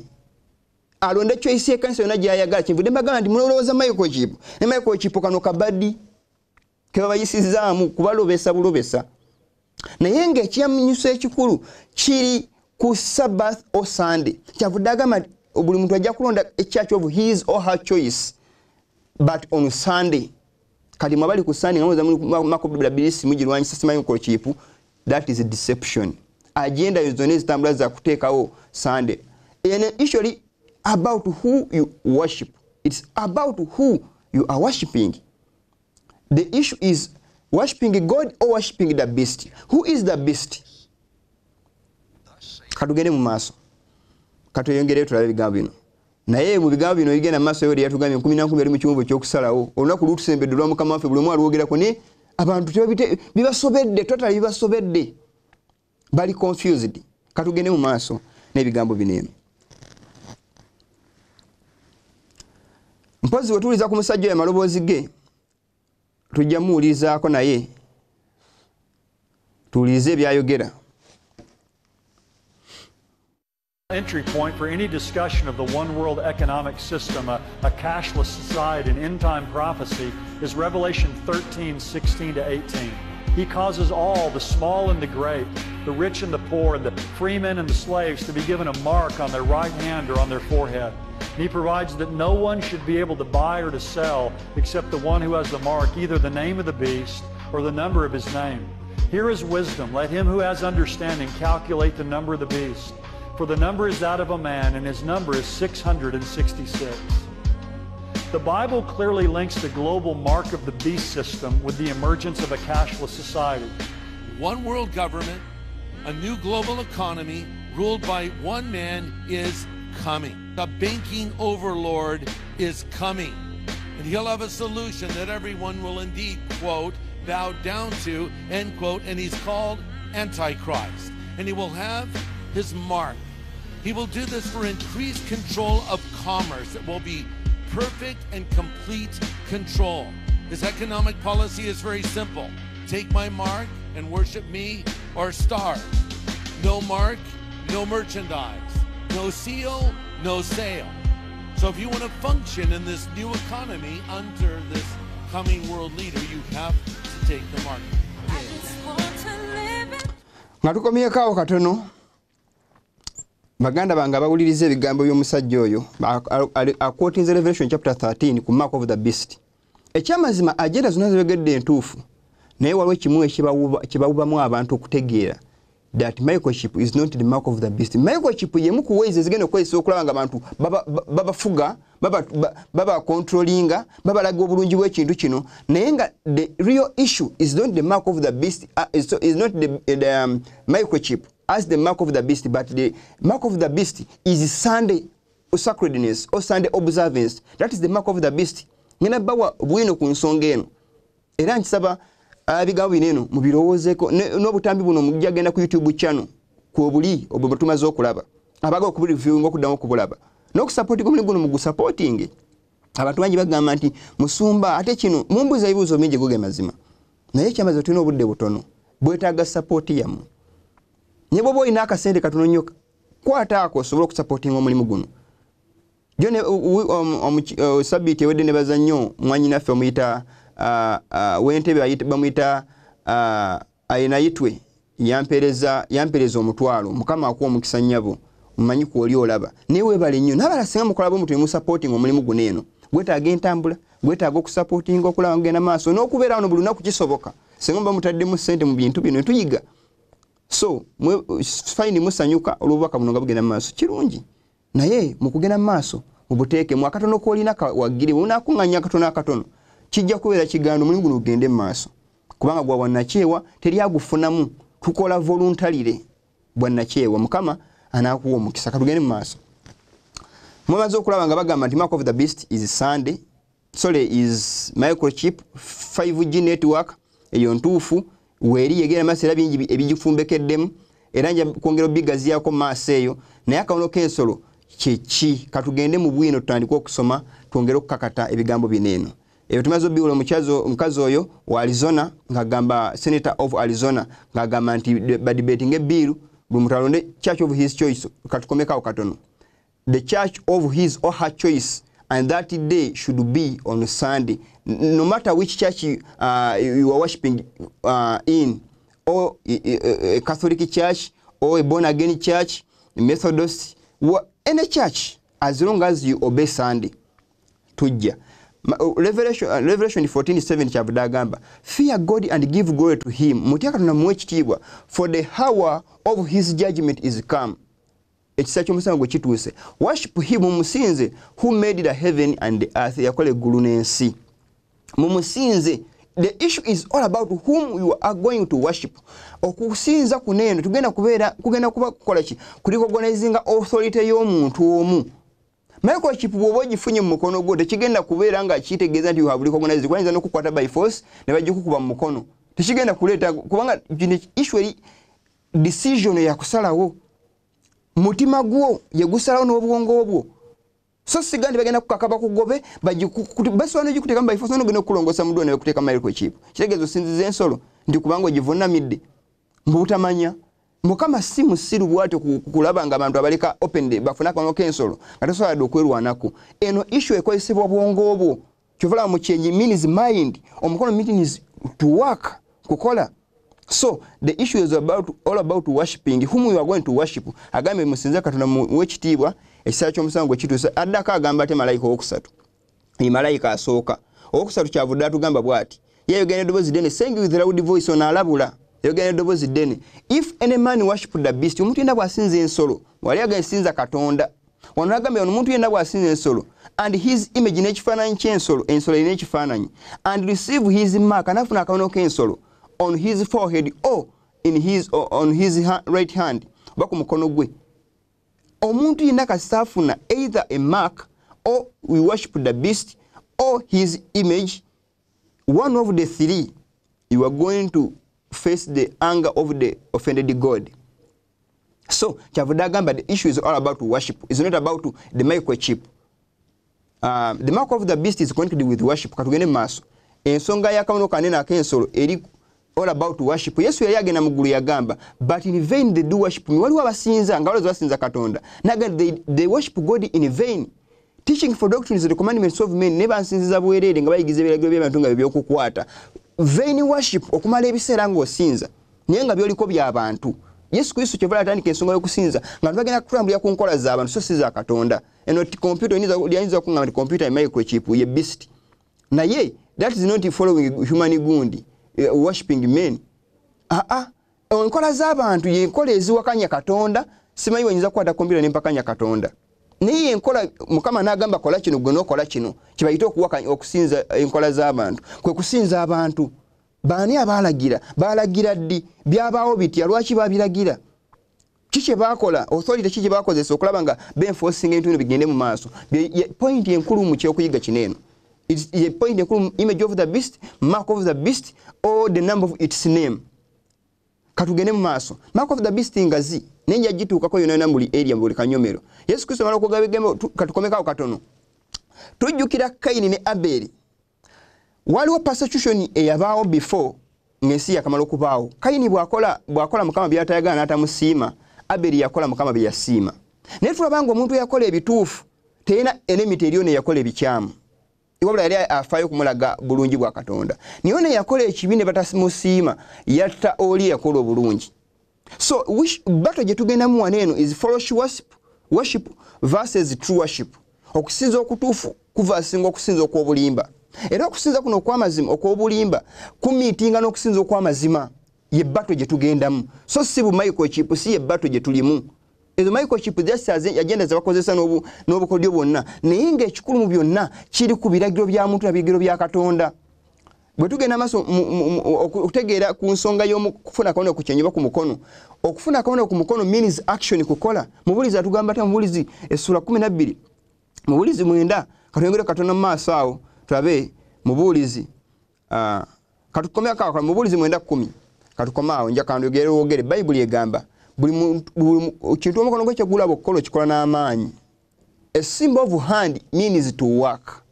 alonde choice y'ekkanisa yonna gy'ayagala. Kyenvudde mbagamba nti mulowooza microchip ne microchip kano kabadi ke babayisizaamu kubalobesa bulobesa, naye ng'ekyamanyuso ekikulu kiri ku Sabbath or Sunday. Kyavudde agamba nti buli muntu ajja kulonda a church of his or her choice but on Sunday. Kati mwe abali ku Sunday nga mulowooza muli mark of the beast mugirwanyisa simanyi microchip, that is a deception. Agenda ezo zonna ezitambula za kuteekawo Sunday. And usually about who you worship. It's about who you are worshiping. The issue is worshiping God or worshiping the beast. Who is the beast? Katugende mu maaso. Katweyongereyo tulabe ebigambo bino. Naye mu bigambo bino ebigenda mu maaso yoli yatugambye enkumi na nkumi bali mu kiwonvu eky'okusalawo. Olunaku lutusembedde olwa Mukama waffe, buli omu alwogerako, naye abantu bibasobedde, totally bibasobedde. Bali confused. Katugende mu maaso n'ebigambo bino eno. Mpozi bwe tuwuliza ku musajja oyo amaloboozi ge, tujja muwulirizaako naye tuwulirize by'ayogera. Entry point for any discussion of the one world economic system, a cashless society, and end-time prophecy is Revelation 13:16 to 18. He causes all, the small and the great, the rich and the poor, and the free men and the slaves, to be given a mark on their right hand or on their forehead. And he provides that no one should be able to buy or to sell except the one who has the mark, either the name of the beast or the number of his name. Here is wisdom. Let him who has understanding calculate the number of the beast. For the number is that of a man, and his number is 666. The Bible clearly links the global mark of the beast system with the emergence of a cashless society. One world government, a new global economy ruled by one man is coming. A banking overlord is coming. And he'll have a solution that everyone will indeed, quote, bow down to, end quote, and he's called Antichrist. And he will have his mark. He will do this for increased control of commerce. It will be perfect and complete control. His economic policy is very simple. Take my mark and worship me or starve. No mark, no merchandise. No seal, no sale. So if you want to function in this new economy under this coming world leader, you have to take the mark. Nga tukomyeko awo katono, baganda bange abawuliriza ebigambo by'omusajja oyo aquotinze Revelation chapter 13 ku mark of the beast. Ekyamazima agenda zonna zebegedde entuufu, naye waliwo kimu ekibawubamu abantu okutegeera that microchip is not the mark of the beast. Microchip yemu ku ways ezigenda okukozesa okulaba nga abantu babafuga, babacontrollinga, babalaga obulungi bw'ekintu kino, naye nga the real issue is not the mark of the beast, is not the microchip as the mark of the beast, but the mark of the beast is Sunday sacredness or Sunday observance. That is the mark of the beast. Ngenda bawa bwino ku nsonga eno, era nkisaba ebigambo bino eno mubirowoozeeko n'obutambi buno mujja genda ku YouTube channel kwobuli obwo bwe tumaze okulaba, abaagala okubureviewinga okuddamu okubulaba n'okusupportinga omulimu guno mugusupportinge. Abantu bangi bagamba nti musumba ate kino mumbuuza ebibuuzo bingi go ge mazima, naye ekyamazima tulina obudde butono, bwetaaga support yammwe. Ne bw'oba olina akasente katono nnyo, kwata ako osobole okusupportinga omulimu guno. Jo ne sabbiiti ewedde ne baza nnyo mwannyinaffe omuyita w'entebe bamuyita Ayinayitwe, Yampereza omutwalo. Mukama akuwa omukisa nnyabo, mumanyi kwoli olaba. Naye weebale nnyo. N'abalala singa mukola bwe mutyo ne musupporting omulimu guno eno. Gwetaaga entambula, gwetaaga okusupportinga okulaba ng'ogenda maaso n'okubeera wano buli lunaku kisoboka. Singa muba mutaddemu ssente mu bintu bino ne tuyiga. So fine, musanyuka olw'obubaka buno nga bugenda mu maaso, kirungi. Naye mu kugenda mu maaso mubuteekemu akatono k'olina waggiri, bw'onaakuŋŋaanya akatono akatono kijja kubeera kiganda omulimu guno gugende mu maaso. Kubanga gwa bwannakyewa teri agufunamu, tukola voluntarily bwannakyewa. Mukama anaakuwa omukisa. Katugende mu maaso. Mumaze okulaba nga bagamba nti mark of the beast is Sunday, sorry, is microchip 5G network. Eyo ntuufu weeri yegera maaso era bingi ebigifumbekeddemu, era nja kwongera obigaziyaako maaso eyo. Naye akawuno k'ensolo kyeki? Katugende mu bwino tutandike okusoma twongere okukakata ebigambo bino eno. Ebyo tumaze obiwula. Omukazi oyo wa Arizona ng'agamba, senator of Arizona ng'agamba nti badebatinga ebill buli muntu alonde church of his choice. Katukomekawo katono. The church of his or her choice, and that day should be on Sunday, no matter which church you are worshiping in, or a Catholic church or a born again church, a Methodist, any church, as long as you obey Sunday. Tujja Revelation 14:7 kyavudde agamba, "Fear God and give glory to him," mutya Katonda muwe ekitiibwa, "for the hour of his judgment is come," ekisa ky'omusango gwe kituuse. "Worship him," mumusinze, "who made the heaven and the earth," yakola eggulu n'ensi, mumusinze. The issue is all about whom you are going to worship. Okusinza kuno eno tugenda kubeera kugenda kuba kukola ki? Kurecognizinga authority y'omuntu omu. Microchip bw'oba ogifunye mu mukono gwo tekigenda kubeera nga kitegeeza nti you have recognized, kubayinza n'okukwata by force ne bagikukuba mu mukono. Tekigenda kuleeta, kubanga kino issue eri decision yakusalawo, mutima gwo ye gusalawo n'obwongo bwo. So siga nti bagenda kukaka bakugobe, basobola n'ogikuteekamu by force, n'ogenda okukulongoosa mu ddwaliro ne bakuteeka microchip. Kitegeeza osinziza ensolo nti kubanga ogivunamidde mbubutamanya. Mukama si musiru bw'atyo kulaba nga abantu abaleka open bafune akawuno k'ensolo nga tosobola dde okwerwanako. Eno issue ekozesebwa bwongo bwo. Kyova olaba mu kyenyi means mind, omukono means to work, kukola. So the issue is about all about worshiping whom you are going to worship. Agambye musinze Katonda muwe ekitiibwa, ekiseera ky'omusango gwe kituuse. Addako agamba ate malayika owokusatu, ye malayika asooka. Owokusatu kyavudde atugamba bw'ati, yayogera n'eddoboozi ddene, saying with loud voice, ono alabula, yayogera n'eddoboozi ddene, "If any man worship the beast," omuntu yenna bw'asinza ensolo, wali agambye sinza Katonda, wano agambye ono omuntu yenna bw'asinza ensolo, "and his image," n'ekifaananyi ky'ensolo, ensolo erina ekifaananyi, "and receive his mark," anafuna akabonero k'ensolo, "on his forehead or in his, or on his right hand," oba ku mukono gwe. Omuntu yenna kasita afuna either a mark or we worship the beast or his image, one of the three, you are going to face the anger of the offended God. So kyavudde agamba the issue is all about worship. It's not about the microchip. The mark of the beast is connected with worship. Katugende mu maaso. Ensonga y'akabonero kanene ak'ensolo eri all about worship. Yesu yali agenda mu ggulu yagamba, "But in vain they do worship me." Waliwo abasinza nga balowooza basinza Katonda, naga they worship God in vain, teaching for doctrines the commandments of men. Ne bansinziza bwereere nga bayigiza ebiragiro by'abantu nga byebyokukwata. Vain worship, okumala ebiseera ng'osinza naye nga byoliko by'abantu. Yesu Kristo kyeva atandika ensonga y'okusinza nga bagenda kutambulira ku nkola z'abantu so si za Katonda. Eno computer yinza okugamba nti computer microchip ye beast, naye that is not following human gundi, worshiping men. Aa, enkola z'abantu yenkola eziwakanya Katonda. Simanyi wenyinza kukwata computer nempakanya Katonda, naye enkola Mukama n'agamba kola kino, gwe n'okola kino, kibayite okuwakanya okusinza enkola z'abantu. Kwe kusinza abantu. Baani abaalagira? Baalagira ddi? Byabaawo bitya? Lwaki babiragira? Ki kye baakola? Authority ki kye bakozesa okulaba nga benforcinga ebintu bino bigende mu maaso? Point enkulu mu kyokuyiga kino eno, ye point enkulu, image of the beast, mark of the beast or the number of its name. Katugende mu maaso. Mark of the beast ngazi naye nja gituukako yonna yonna buli area, buli kanyomero. Yesu Kristo amala okwogera ebigambo. Katukomekaawo katono. Tujjukira Kayini ne Aberi. Waliwo persecution eyabaawo before ng'ensi yakamala okubaawo. Kayini bw'akola Mukama by'atayagala n'atamusiima, Aberi yakola Mukama bye yasiima. Naye tulaba nga omuntu eyakola ebituufu terina enmity eriyo neyakola ebikyamu, wabula yali afaayo okumulaga bulungi bwa Katonda. Naye ono yakola ekibi ne batamusiima, yatta oli eyakola obulungi. So battle gye tugendamu wano eno is false worship versus true worship. Okusinza okutuufu kuvasinga okusinza okw'obulimba. Era okusinza kuno okw'amazima okw'obulimba kumiitinga n'okusinza okw'amazima, ye battle gye tugendamu. So si bu microchip, si ye battle gye tulimu. Ezo microchip just agenda ze bakozesa n'obukodyo bwonna, naye ng'ekikulu mu byonna kiri ku biragiro bya muntu na biragiro bya Katonda. Bwe tugenda maaso okutegeera ku nsonga y'okufuna akabonero ku kyenyi oba ku mukono, okufuna akabonero ku mukono means action, kukola. Mubuulizi atugamba atya? Mubuulizi essula 12, Mubuulizi 9, katwongere katono mu maaso awo tulabe Mubuulizi. Katukomeko awo, Mubuulizi 9:10, katukome awo, nja kandogere wogere. Bayibuli egamba buli kintu omukono gwe kyegulaba okukola okikola n'amaanyi. A symbol of hand means to work.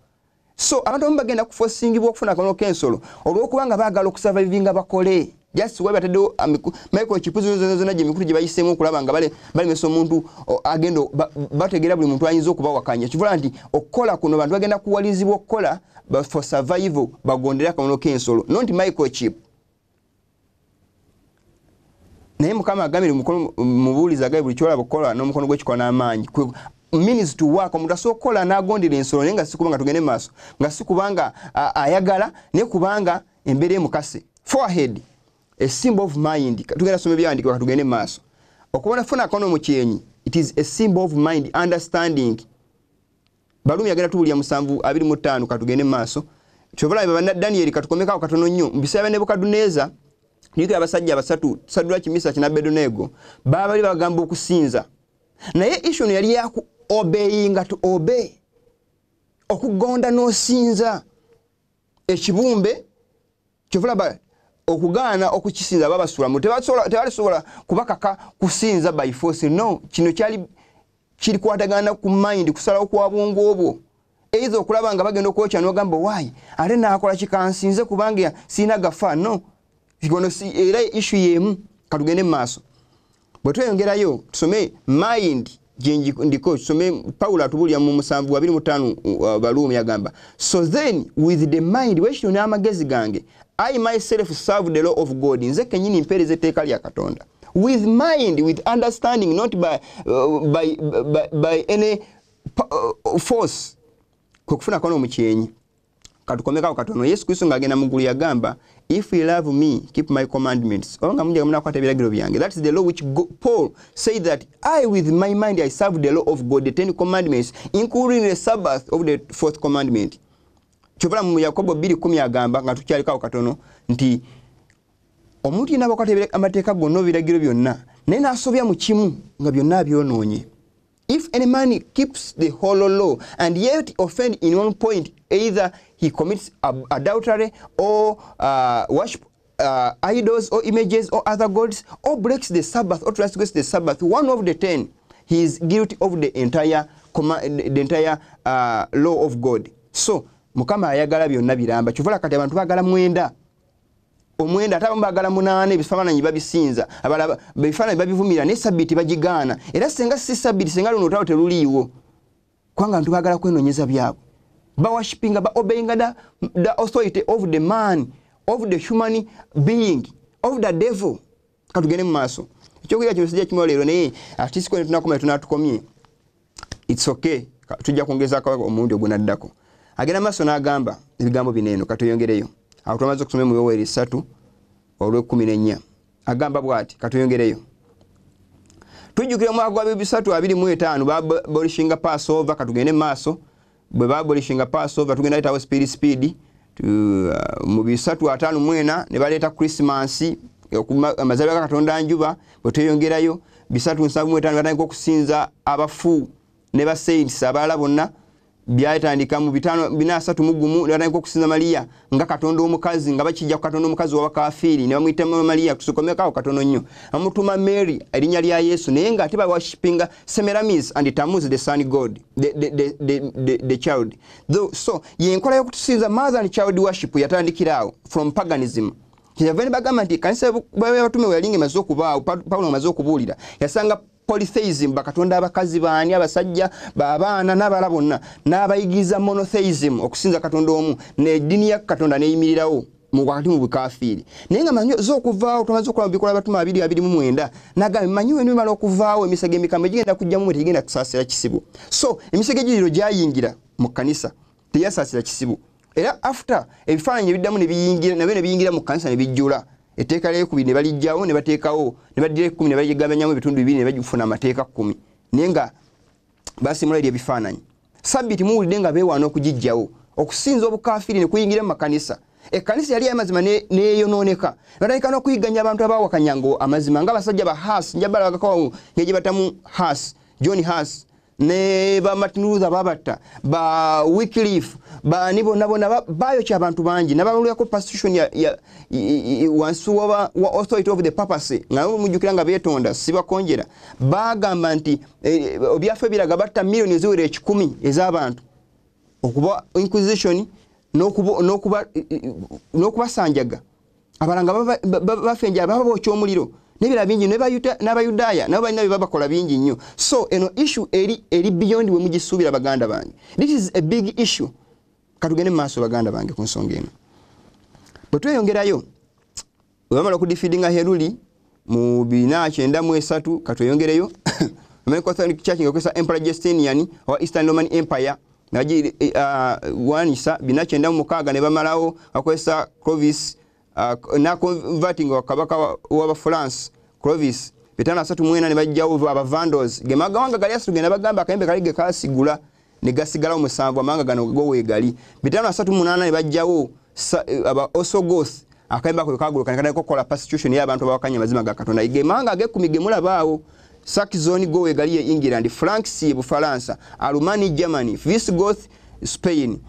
So abantu abamu bagenda kufosingibwa okufuna akabonero k'ensolo olw'okubanga baagala okusurvivinga bakole. Just why bataddewo microchip zonna zonna gye mikulu gye bayiseemu okulaba nga balemesa omuntu agenda bategeera buli muntu ayinza okubawakanya. Kivula nti okukola kuno bantu bagenda kuwalirizibwa okukola for survival, bagondere akabonero k'ensolo, not microchip. Naye Mukama agambye Mubuulizi agambye buli ky'olaba okukola n'omukono gwe kikola n'amaanyi. Means to work. Omuntu asobola okukola n'agondera ensolo, naye nga si kubanga tugende mu maaso, nga si kubanga ayagala, naye kubanga embeera emukase. Forehead, a symbol of mind. Tugenda soma ebyawandiikibwa, katugende mu maaso. Okubona funa akabonero mu kyenyi, it is a symbol of mind, understanding. Balumi agenda tuwulira 7:25, katugende mu maaso. Kyova olaba banna Daniel, katukomekaawo katono nnyo. Mu biseera bya Nebukadduneeza, jjukira abasajja abasatu, Sadduraki, Misaki ne Abeduneego, baabali bagamba okusinza. Naye issue eno yali ya ku obeyinga, to obey, okugonda n'osinza ekibumbe. Kyova olaba okugaana okukisinza babasulamu, tebalisobola kubakaka kusinza by force. No, kino kyali kirikwatagana ku mind, kusalawo kwa bwongo obwo. Either okulaba nga bagenda okwokya n'ogamba why ate naakola kikansinze kubanga sirina gafa. No, kikono si, era issue y'emu. Katugende mu maaso. Bwe tweyongerayo tusome mind gye ndiko, tusome Pawulo atubuulira mu 7:25, Baluumi agamba, so then with the mind, bwekityo n'amagezi gange, I myself serve the law of God, nze kennyini mpeereza etteeka lya Katonda. With mind, with understanding, not by any force. Kwe kufuna kano mu kyenyi. Katukomekako katono. Yesu Kristo ng'agenda mu ggulu yagamba, if you love me, keep my commandments. Oba nga munjaga munakwata ebiragiro byange. That is the law which Paul said that I with my mind I serve the law of God, the 10 commandments, including the Sabbath of the 4th commandment. Kyova mu Yakobo 2:10 agamba, nga tukyaliko katono, nti omuntu yenna bw'akwata amateeka gonna ebiragiro byonna, naye n'asobya mu kimu nga byonna abyonoonye. If any man keeps the whole law and yet offend in one point, either he commits adultery or worship idols or images or other gods, or breaks the Sabbath or transgresses the Sabbath, one of the 10, he is guilty of the entire law of God. So Mukama ayagala byonna biramba. Kyova kati abantu baagala 9, omwenda, ate abamu baagala 8, ebifaananyi babisinza, abalala ebifaananyi babivumira, ne sabbiiti bagigaana. Era senga si sabbiiti, senga luno olutalo teruliiwo, kubanga abantu baagala kwenoonyeza byabwe. Baworshipinga, ba obeyinga the authority of the man, of the human being, of the devil. Katugende mu maaso. Ekyokulya kino sijja kimuwa leero, naye ate siko ne tunakoma tunatukomye. It's okay, tujja kwongezaako omulundi ogunaddako. Agenda maaso n'agamba ebigambo bino eno, katuyongereyo. Awo twamaze okusoma mu Yoweeri 3:14. Agamba bw'ati, katuyongereyo. Tujjukira omwaka gwa 325 babolishinga Passover. Katugende mu maaso. Bwe babolishinga Passover, tugenda yitawo speed speed. Mu 354 ne baleeta Christmas, amazaalibwa ga Katonda njuba. Bwe tweyongerayo 375 batandika okusinza abafu ne ba saints abalala bonna. Byatandika mu 531 ne batandika okusinza Maria nga Katonda omukazi, nga bakijja ku Katonda omukazi w'abakafiiri ne bamuyita Maria. Tusokomekaawo katono nnyo, bamutuma Mary erinnya lya Yesu, naye nga ate baworshipinga Semiramis and Tammuz, the sun god, the child. So yenkola y'okutusinza mother and child worship yatandikira awo from paganism. Kyeyava ne bagamba nti ekkanisa y'abatume bwe yali ng'emaze okubaawo, Pawulo ng'amaze okubuulira, yasanga polytheism, bakatonda abakazi baani, abasajja, b'abaana n'abalala bonna, n'abayigiriza monotheism, okusinza Katonda omu, n'eddiini ya Katonda n'eyimirirawo. wakati mu bukafiiri. Naye nga manyi zo okuvaawo, tumaze okulaba bikola abatuma 229, nagamba manyi we nimala okuvaawo emisege emikambwe gigenda kujjamu mwe tegigenda kusaasira kisibo. So emisege giro gyayingira mu kkanisa teyasaasira kisibo, era after ebifaananyi ebiddamu ne biyingira nabyo ne biyingira mu kkanisa ne bijjula. Etteeka ly'ekubiri ne balijjawo ne bateekawo ne baddira ekkumi ne baligabanyamu ebitundu bibiri ne bagifuna amateeka 10, naye nga basimula eri ebifaananyi. Sabbiiti muwulidde nga beewaana okugiggyawo, okusinza obukafiiri ne kuyingira mu makanisa. Ekkanisa yali amazima neeyonooneka, batandika n'okuyiganya abantu abaawakanyanga amazima ng'abasajja ba Huss, njabalagako ng'egye batamu Huss, John Huss ne ba Martin Luther babatta, ba Wycliffe, bani bonna bonna bayokya abantu bangi n'abalulako persecution ya wansi wa authority of the papacy, nga mujjukira nga beetonda sibakonjera. Bagamba nti ebyaffe biraga batta miliyoni eziwera 100 ez'abantu okuba inquisition n'okubasanjaga, abalanga bafenja baba bookya omuliro n'ebirala bingi, n'Abayudaaya nabo balina bye babakola bingi nnyo. So eno issue eri beyond we mugisuubira baganda bange. This is a big issue. Katugende mu maaso baganda bange ku nsonga eno. Bwe tweyongerayo, bwe bamala okudifidinga Heruli mu 493, katweyongereyo Roman Catholic Church ng'ekozesa Emperor Justinian owa Eastern Roman Empire nagiwanisa 496 ne bamalawo akozesa Clovis na converting wa kabaka w'Abafaransa Clovis 534 ne bajjawo Abavandals. Ge mawanga gali asatu ge nabagamba akayembe kali ge kasigula ne gasigalawo 7, amawanga gano go weegali. 538 ne bajjawo aba Ostrogoth, akayembe ako kaguluka ne katandika okukola persecution y'abantu abawakanya amazima ga Katonda. Ge mawanga ag'ekkumi ge mulabaawo: Saxon go weegali ye England, Franks ye Bufalansa, Alumani Germany, Visigoth Spain,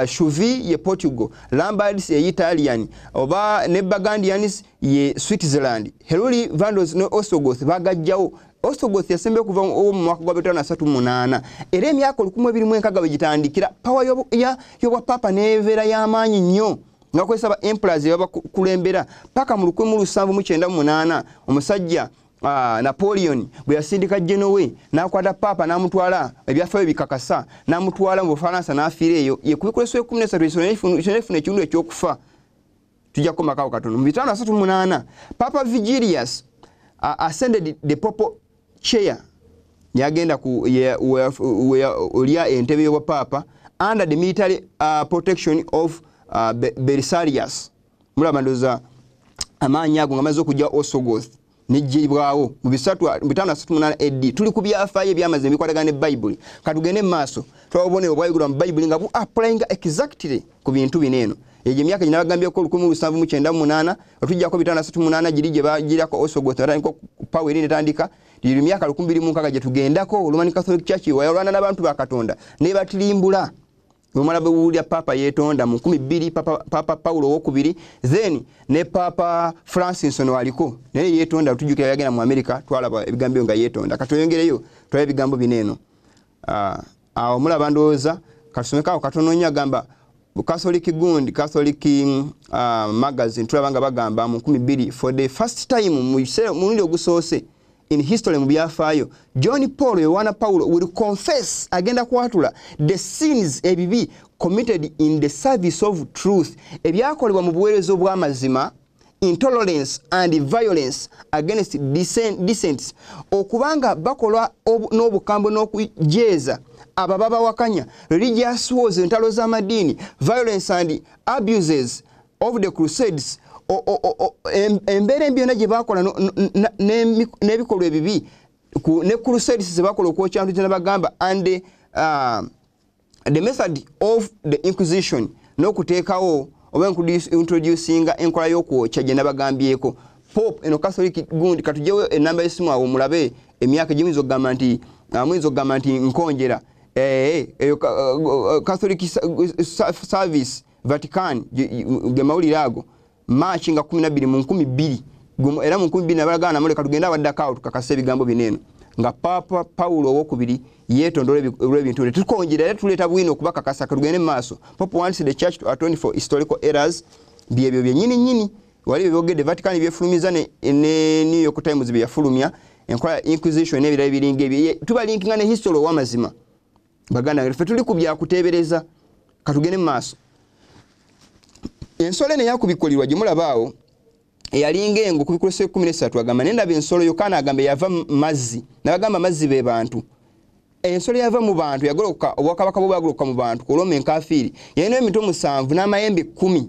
Suevi ye Portugal, Lombards ye Italian, oba ne Burgundians ye Switzerland. Heruli, Vandals ne Ostrogoth bagajjawo. Ostrogoth yasembe kuva mu mwaka gwa 538, era emyaka 1260 bwe gitandikira power y'obwapapa n'ebeera y'amaanyi nnyo nga bakozesa ba emperors ababakulembera paka mu 1798 omusajja Napoleon bwe yasindika Genoa n'akwata papa n'amutwala, ebyafaayo bikakasa, n'amutwala mu Bufalansa n'afiira eyo. Ye ku bikoleso 13 efuna ekitundu ekyokufa. Tujja kukomako katono. Mu 538 Papa Vigilius ascended the papal chair, yagenda ku olya entebe y'obwapaapa under the military protection of Belisarius. Mulaba ndowooza amaanyi ago nga amaze okujja Ostrogoth nejjibwawo mu 538 AD. Tuli ku byafaayo ebyamazima ebikwatagana ne Bayibuli. Katugende mu maaso tulaba obubonero obwayigulwa mu Bayibuli nga bu applyinga exactly ku bintu bino eno. Egyo emyaka gye nabagambyeko 1798 otujjako 538 giri gye bagirako Ostrogoth batandika power eri netandika, giri emyaka 2060 gye tugendako. Roman Catholic Church wayalwana n'abantu ba Katonda ne batirimbula. Bwemala bwewulira Papa yeetonda mu 2000, Papa Paulo owokubiri, then ne Papa Francis ono aliko naye yeetonda, tujjukira yagenda mu America, twalaba ebigambo nga yeetonda. Katweyongereyo tulabe ebigambo bino eno. Awo mulaba ndowooza katusomekaawo katono nnyo. Agamba Catholic gundi, Catholic magazine, tulaba nga bagamba mu 2000 for the first time, mu mulundi ogusoose in history, mu byafaayo, John Paul, Yohana Paulo, will confess, agenda kwatula, the sins, ebibi, committed in the service of truth, ebyakolebwa mu buweereza obw'amazima, intolerance and violence against dissents, okubanga bakolwa n'obukambwe n'okujeeza abo babawakanya, religious wars, entalo z'amadiini, violence and abuses of the crusades, embeera embi yonna gye bakola n'ebikolwa ebibi ne crusades ze bakola okwokya ntu bagamba, and the method of the inquisition, n'okuteekawo oba introducinga enkola y'okwokya gye nabagambyeko. Pope eno Catholic gundi, katugyewo enamba y'essimu awo mulabe emyaka gimuyinza okugamba nti muyinza okugamba nti nkonjera. Eyo Catholic Service, Vatican, ge mawulire ago, March nga 12 mu 2000. Era mu 2000 nabalagana namuleka tugende awaddako awo tukakase ebigambo bino eno nga Papa Paulo owokubiri yeetondola olw'ebintu. Tukonjera era tuleeta bwino okubakakasa. Katugende mu maaso. Pope wants the church to atone for historical errors. Byebyo byennyini nnyini wali byogedde Vatican byefulumiza ne New York Times bye yafulumya, enkola ya inquisition n'ebirala ebiringa ebyo. Tubalinkinga ne history ow'amazima baganda ffe, tuli ku byakuteebereza. Katugende mu maaso. Ensolo eno eyakubikkulirwa gye mulaba awo eyalinga engo ku Bikulu 13 agamba nendaba ensolo Yokaana agamba yava mu mazzi, nabagamba amazzi be bantu. Ensolo yava mu bantu yagoloka obwakabaka bwe bwagoloka mu bantu ku Roma enkafiiri. Yalina emitwe 7 n'amayembe 10.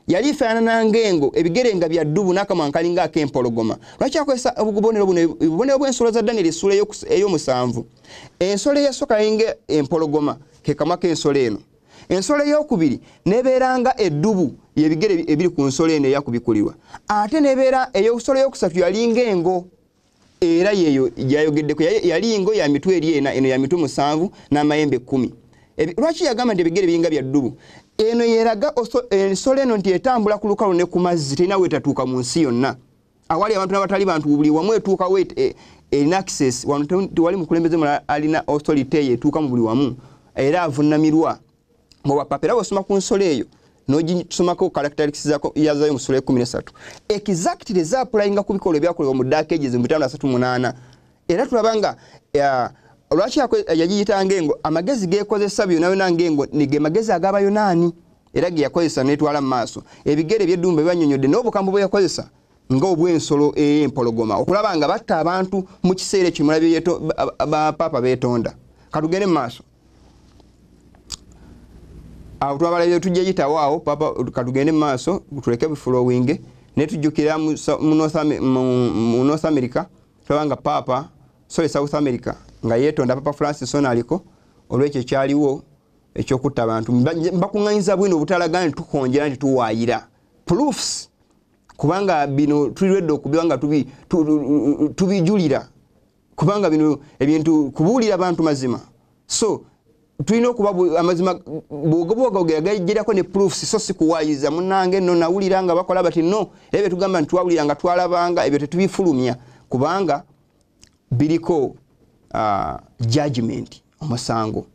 Yali efaanana ng'engo, ebigere nga bya ddubu n'akamwa kalinga ak'empologoma. Lwaki akozesa obubonero buno? Obubonero bw'ensolo za Daniel essuula ey'omusanvu. Ensolo eyasooka yalinga empologoma, ke kamwa k'ensolo eno. Ensolo ey'okubiri n'ebeera nga eddubu, y'ebigere ebiri ku nsolo eno eyakubikulirwa. Ate n'ebeera ey'ensolo ey'okusatu yalinga engo, era yeeyo gyayogeddeko. Yali engo ya mitwe eri ena, eno ya mitwe 7 n'amayembe 10. Lwaki yagamba nti ebigere biringa bya ddubu? Eno yeraga ensolo eno nti etambula ku lukalu ne ku mazzi, terina weetatuuka mu nsi yonna. Awali abantu n'abatali bantu buli wamu etuukawo, erina access. Wano tewali mukulembeze mulala alina authority eyo etuuka mu buli wamu, era avunamirwa mu bwapapa. Era bw'osoma ku nsolo eyo n'ogisomako characteristics yazayo mu ssula 13, exactly zaapulayinga ku bikolwa ebyakolebwa mu Dark Ages mu 538. Era tulaba nga lwaki yagiyita ng'engo, amagezi geekozesa byonna byonna ng'engo ne ge magezi ag'Abayonaani, era ge yakozesa n'etwala mu maaso. Ebigere eby'eddumba bibanyonyodde n'obukambu bwe yakozesa ng'obw'ensolo ey'empologoma okulaba nga batta abantu mu kiseera ekyo mulabye bapaapa beetonda. Katugende mu maaso. Awo twabalabye tujja yitawo awo papa, katugende mu maaso tuleke bifulowinge. Ne tujjukira mu North America tulaba nga papa, sorry South America nga yeetonda Papa Francis ono aliko olw'ekyo ekyaliwo ekyokutta abantu. Mbakuŋŋaanyiza bwino obutalaga nti tukonjera nti tuwaayira proofs, kubanga bino tulirwedde okubiba nga tubijulira, kubanga bino ebintu kubuulira abantu mazima. So tulina okuba amazima bw'ogobwogera gajjirako ne proofs, so si kuwaayiza munnange nno nawulira nga bakola bati no. Era bye tugamba nti twawulira nga twalabanga, ebyo tetubifulumya kubanga biriko judgment, omusango.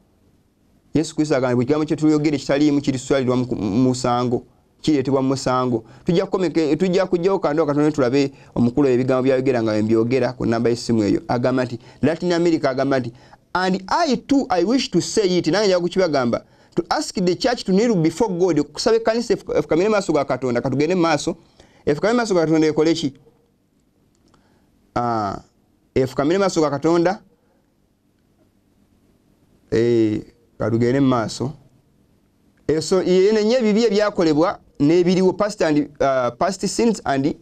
Yesu Kristo agamba buli kigambo kye tuyogera ekitaliimu kiriswalirwa mu musango, kireetebwa mu musango. Tujja kujjawo kando katono tulabe omukulu ebigambo byayogera nga mbyogera ku namba y'essimu eyo. Agamba nti Latin America agamba nti and I too I wish to say it, nange njaga kukibagamba, to ask the church to kneel before God, okusaba ekkanisa efukamire maaso ga Katonda. Katugende mu maaso, efukamire maaso ga Katonda ekole ki? Efukamire maaso ga Katonda. Katugende mu maaso. So yenenye ebibi ebyakolebwa n'ebiriwo, past and past sins and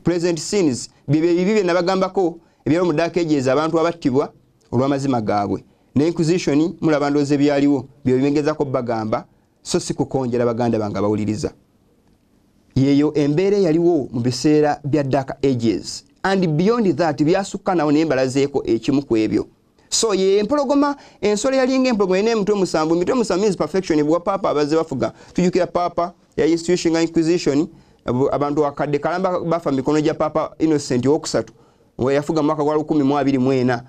present sins, byebyo ebibi bye nabagambako ebyali mu Dark Ages, abantu abattibwa olw'amazima gaabwe. Ne Inquisition mulaba ndowooza ebyaliwo bye bimegezako bagamba, so si kukonjera baganda bange abawuliriza. Yeeyo embeera eyaliwo mu biseera bya Dark Ages and beyond that byasukka nawo, naye mbalazeeko ekimu ku ebyo. So ye empologoma, ensolo yalinga empologoma erina emitwe 7. Emitwe 7 means perfection. Bwa papa abazze bafuga, tujjukira papa ya institution nga Inquisition, abantu akadde kalamba bafa mikono gya Papa Innocent owokusatu we yafuga mu mwaka gwa 1024.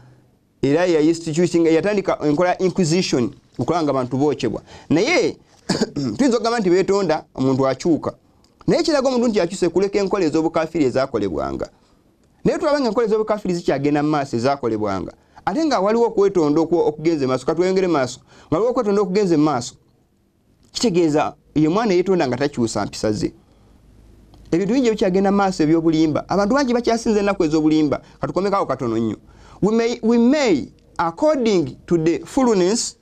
Era ya institution yatandika enkola ya Inquisition okulaba nga abantu bookyebwa. Naye tuyinza okugamba nti beetonda, omuntu akyuka, naye kiraga omuntu nti akyuse kuleka enkola ez'obukafiiri ezaakolebwanga. Naye tulaba nga enkola ez'obukafiiri zikyagenda mu maaso ezaakolebwanga, ate nga waliwo okwetonda okugenza maaso. Katweyongere maaso, nga waliwo okwetonda okugenza maaso, kitegeeza ye mwana yeetonda nga takyusa mpisa ze. Ebintu bingi ebikyagenda maaso eby'obulimba, abantu bangi bakyasinza ennaku ez'obulimba. Katukomekaawo katono nnyo. We may according to the fullness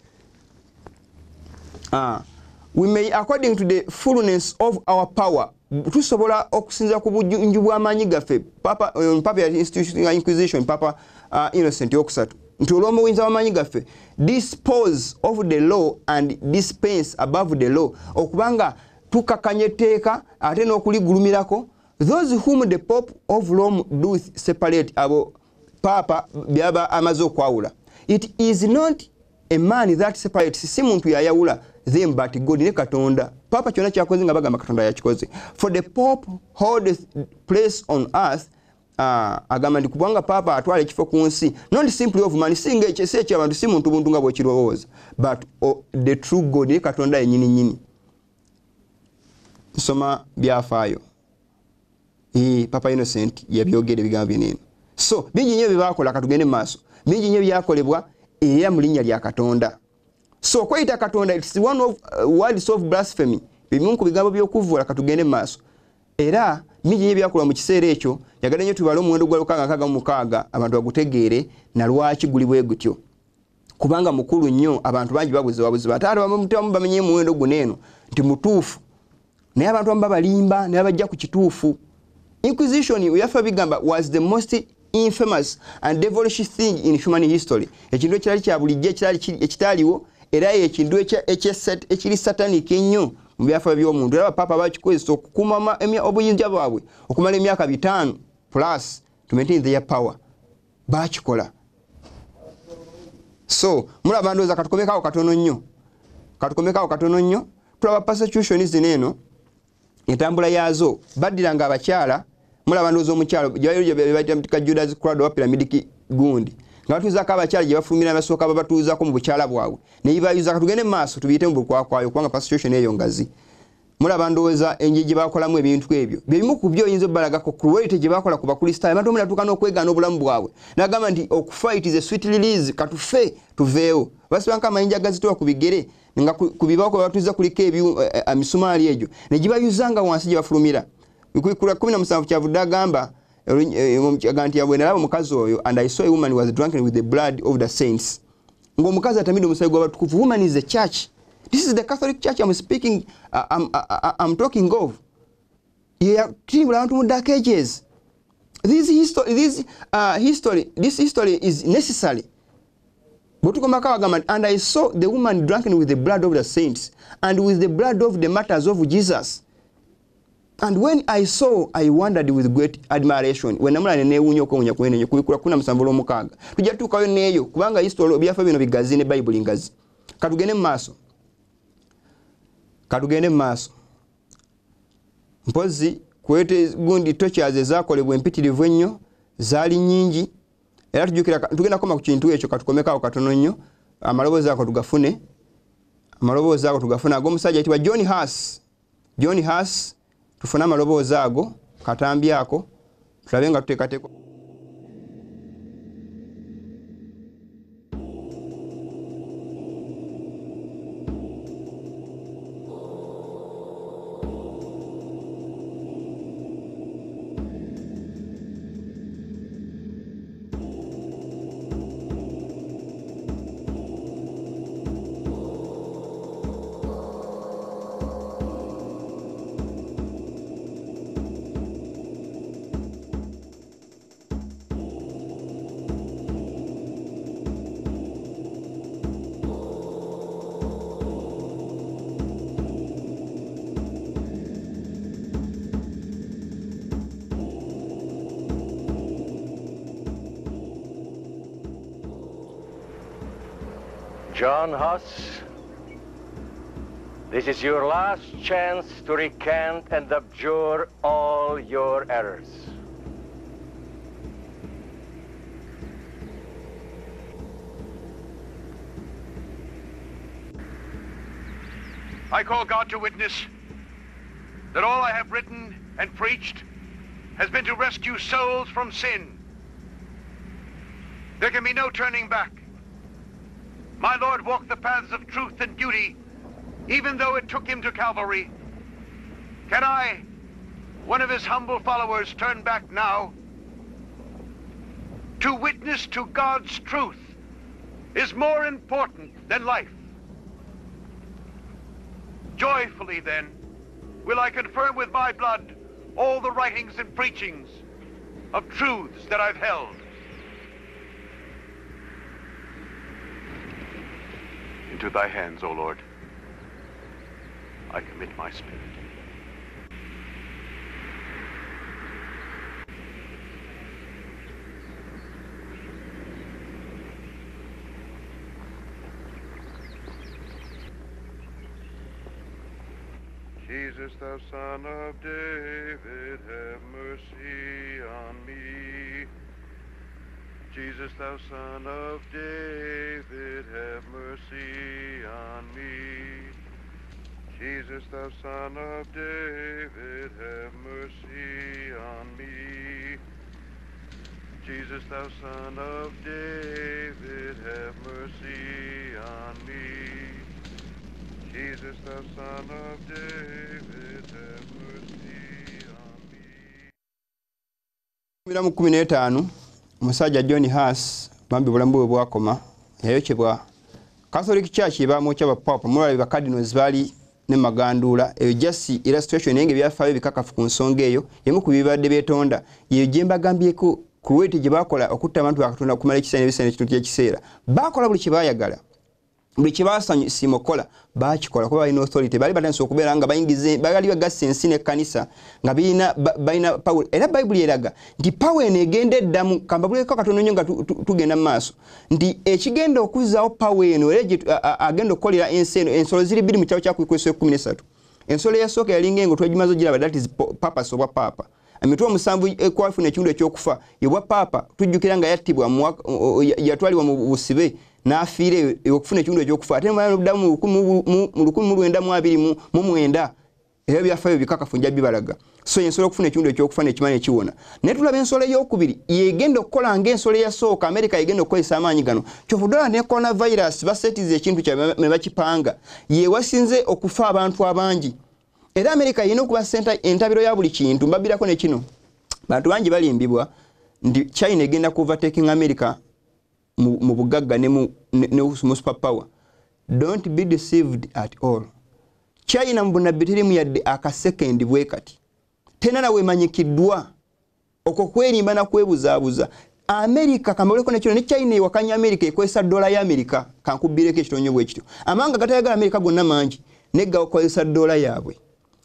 we may according to the fullness of our power, tusobola okusinza ku bujunju bw'amaanyi gaffe. Papa ya institution ya Inquisition, Papa Innocent owokusatu, nti olw'omuyinza w'amaanyi gaffe dispose of the law and dispense above the law, okubanga tukakanya etteeka ate n'okuligulumirako. Those whom the Pope of Rome doth separate, abo papa byaba amaze okwawula. It is not a man that separates, si muntu yayawula them but God, ne Katonda. Papa kyonna kyakoze nga bagamba Katonda yakikoze. For the Pope holdeth place on earth, agamba nti kubanga papa atwala ekifo ku nsi, not simply of man, si eky'abantu, si muntu buntu nga bw'okirowooza, but the true God, ne Katonda yennyini nnyini. Nsoma byafaayo. Papa Innocent yabyogera ebigambo bino eno. So bingi nnyo bye baakola, katugende mu maaso. Bingi nnyo byakolebwa era mu linnya lya Katonda. So okweyita Katonda, it's one of words of blasphemy. Bimu ku bigambo by'okuvvoola. Katugende mu maaso. Era mingi nnyo ebyakolwa mu kiseera ekyo. Njagala nnyo tubale omuwendo gwa 666, abantu bagutegeere na lwaki guli bwe gutyo, kubanga mukulu nnyo. Abantu bangi babuzibabuziba, ate ate abamu bamenye omuwendo guno eno nti mutuufu, naye abantu abamu babalimba naye bajja ku kituufu. Inquisition yafa bigamba was the most infamous and devilish thing in human history. Ekintu ekirali kya bulijjo, ekirali ekitaliwo, era ekintu ekiri satanic ennyo mu byafa by'omuntu. Era bapapa bakikozesa okukuuma obuyinza bwabwe okumala emyaka 500 plus to maintain their power. Bakikola. So mulaba, ndowooza katukomekaawo katono nnyo, katukomekaawo katono nnyo. Tulaba persecution zino eno entambula yaazo. Baddiranga abakyala. Mulaba, ndowooza omukyalo ka Judas Cradle wa pyramidic gundi nga batuuzaako abakyala gye bafulumira, basooka babatuuzaako mu bukyala bwabwe neyibayuza. Katugende mu maaso tubiyite mu bukwakwayo, kubanga persecution eyo ngazi. Mulaba, ndowooza engeri gye bakolamu ebintu ebyo byebimu ku byo oyinza obbalagako cruelty gye bakola ku Bakristaayo. Abantu omu natuuka n'okwegaana obulamu bwabwe n'agamba nti okufa it is a sweet release, katufe tuveewo. Basibanko amayinja agazitowa ku bigere nga ku bibaawo kwe batuuza kuliko emisumaali egyo ne gibayuzanga wansi gye bafulumira. Bikula 17 kyavudde agamba nti bwe nalaba omukazi oyo, and I saw a woman was drunken with the blood of the saints, ng'omukazi atamidde omusaayi gw'abatukuvu. Woman is a church. This is the Catholic Church I'm speaking, I'm talking of. Yeyatimbula abantu mu Dark Ages. This history is necessary. Bwetukomako agamba, and I saw the woman drunken with the blood of the saints and with the blood of the martyrs of Jesus. And when I saw, I wondered with great admiration. Wenamula neewuunya okwewuunya kwenenyo. Kubikula 17 olw'omukaaga tujja tutuukayo neeyo, kubanga history ebyafa bino bigazi ne Bayibuli ngazi. Katugende mu maaso, katugende mu maaso. Mpozi kwete gundi tortures ezakolebwa empitirivu ennyo zaali nnyingi. Era tujjukira tugenda kukoma ku kintu ekyo. Katukomekaawo katono nnyo, amaloboozi ago tugafune, amaloboozi ago tugafune ag'omusajja ayitibwa John Huss. John Huss, tufune amaloboozi ago katambi ako tulabe nga tuteekateeka. John Huss, this is your last chance to recant and abjure all your errors. I call God to witness that all I have written and preached has been to rescue souls from sin. There can be no turning back. My Lord walked the paths of truth and duty, even though it took him to Calvary. Can I, one of his humble followers, turn back now? To witness to God's truth is more important than life. Joyfully, then, will I confirm with my blood all the writings and preachings of truths that I've held. Into thy hands, O Lord, I commit my spirit. Jesus, thou Son of David, have mercy on me. Jesus, thou Son of David, have mercy on me. Jesus, thou Son of David, have mercy on me. Jesus, thou Son of David, have mercy on me. Jesus, the Son of David, have mercy on me. 15 omusajja John Huss bambi bulamu bwe bwakoma yayokebwa Catholic Church ebamwokya bapapa mulala ba cardinals bali ne maganduula eyo just illustration enge byafaayo bikakafu ku nsonga eyo emu ku bibadde beetonda yeyo gye mbagambyeko cruelty gye bakola okutta abantu ba Katonda okumala ekiseera n'ebiseera n'ekitundu ky'ekiseera. Bakola buli kye baayagala, buli kye baasanyusiima okukola baakikola kuba balina authority. Baali batandise okubeera nga bayingiza, baali bagasse ensi n'ekkanisa nga balina power. Era Bayibuli eraga nti power eno egenda eddamu. Kambabuleko katono nnyo nga tugenda mu maaso nti ekigenda okuzzaawo power eno era agenda okukolera ensi eno. Ensolo ziri bbiri mu kitabo kya Kristo 13. Ensolo eyasooka yalinga engo, twegimaze ogiraba, that is purpose obwa paapa. Emitwe omusanvu ekwafuna ekitundu ekyokufa yobwa paapa, tujjukira nga yattibwa, yatwalibwa mu busibe n'afiira eyo okufuna ekitundu ekyokufa. Ate n'oddamu mu 1929 ebyo byafaayo bikakafu nja bibalaga. So ensolo okufuna ekitundu ekyokufa nekimala nekiwona. Naye tulaba ensolo eyokubiri yegenda okukola ng'ensolo eyasooka. Amerika yegenda okukozesa amaanyi gano. Kyova olaba ne coronavirus basetiza ekintu kyabwe ne bakipanga, yewasinze okufa abantu abangi. Era Amerika erina okuba entabiro ya buli kintu. Mbabbirako ne kino, bantu bangi balimbibwa nti China egenda ku overtaking America mu bugagga ne mu super power. Don't be deceived at all. China mu bunnabbi terimu yadde akasekendi bwe kati, tena nawe emanyikiddwa okwo kwerimba na kwebuzaabuza. Amerika kambaleko ne kino ne China ewakanya Amerika, ekozesa dola ya Amerika. Kankubbireko ekitonyo bwe kityo, amawanga gatayagala Amerika gonna mangi naye gakozesa dola yaabwe.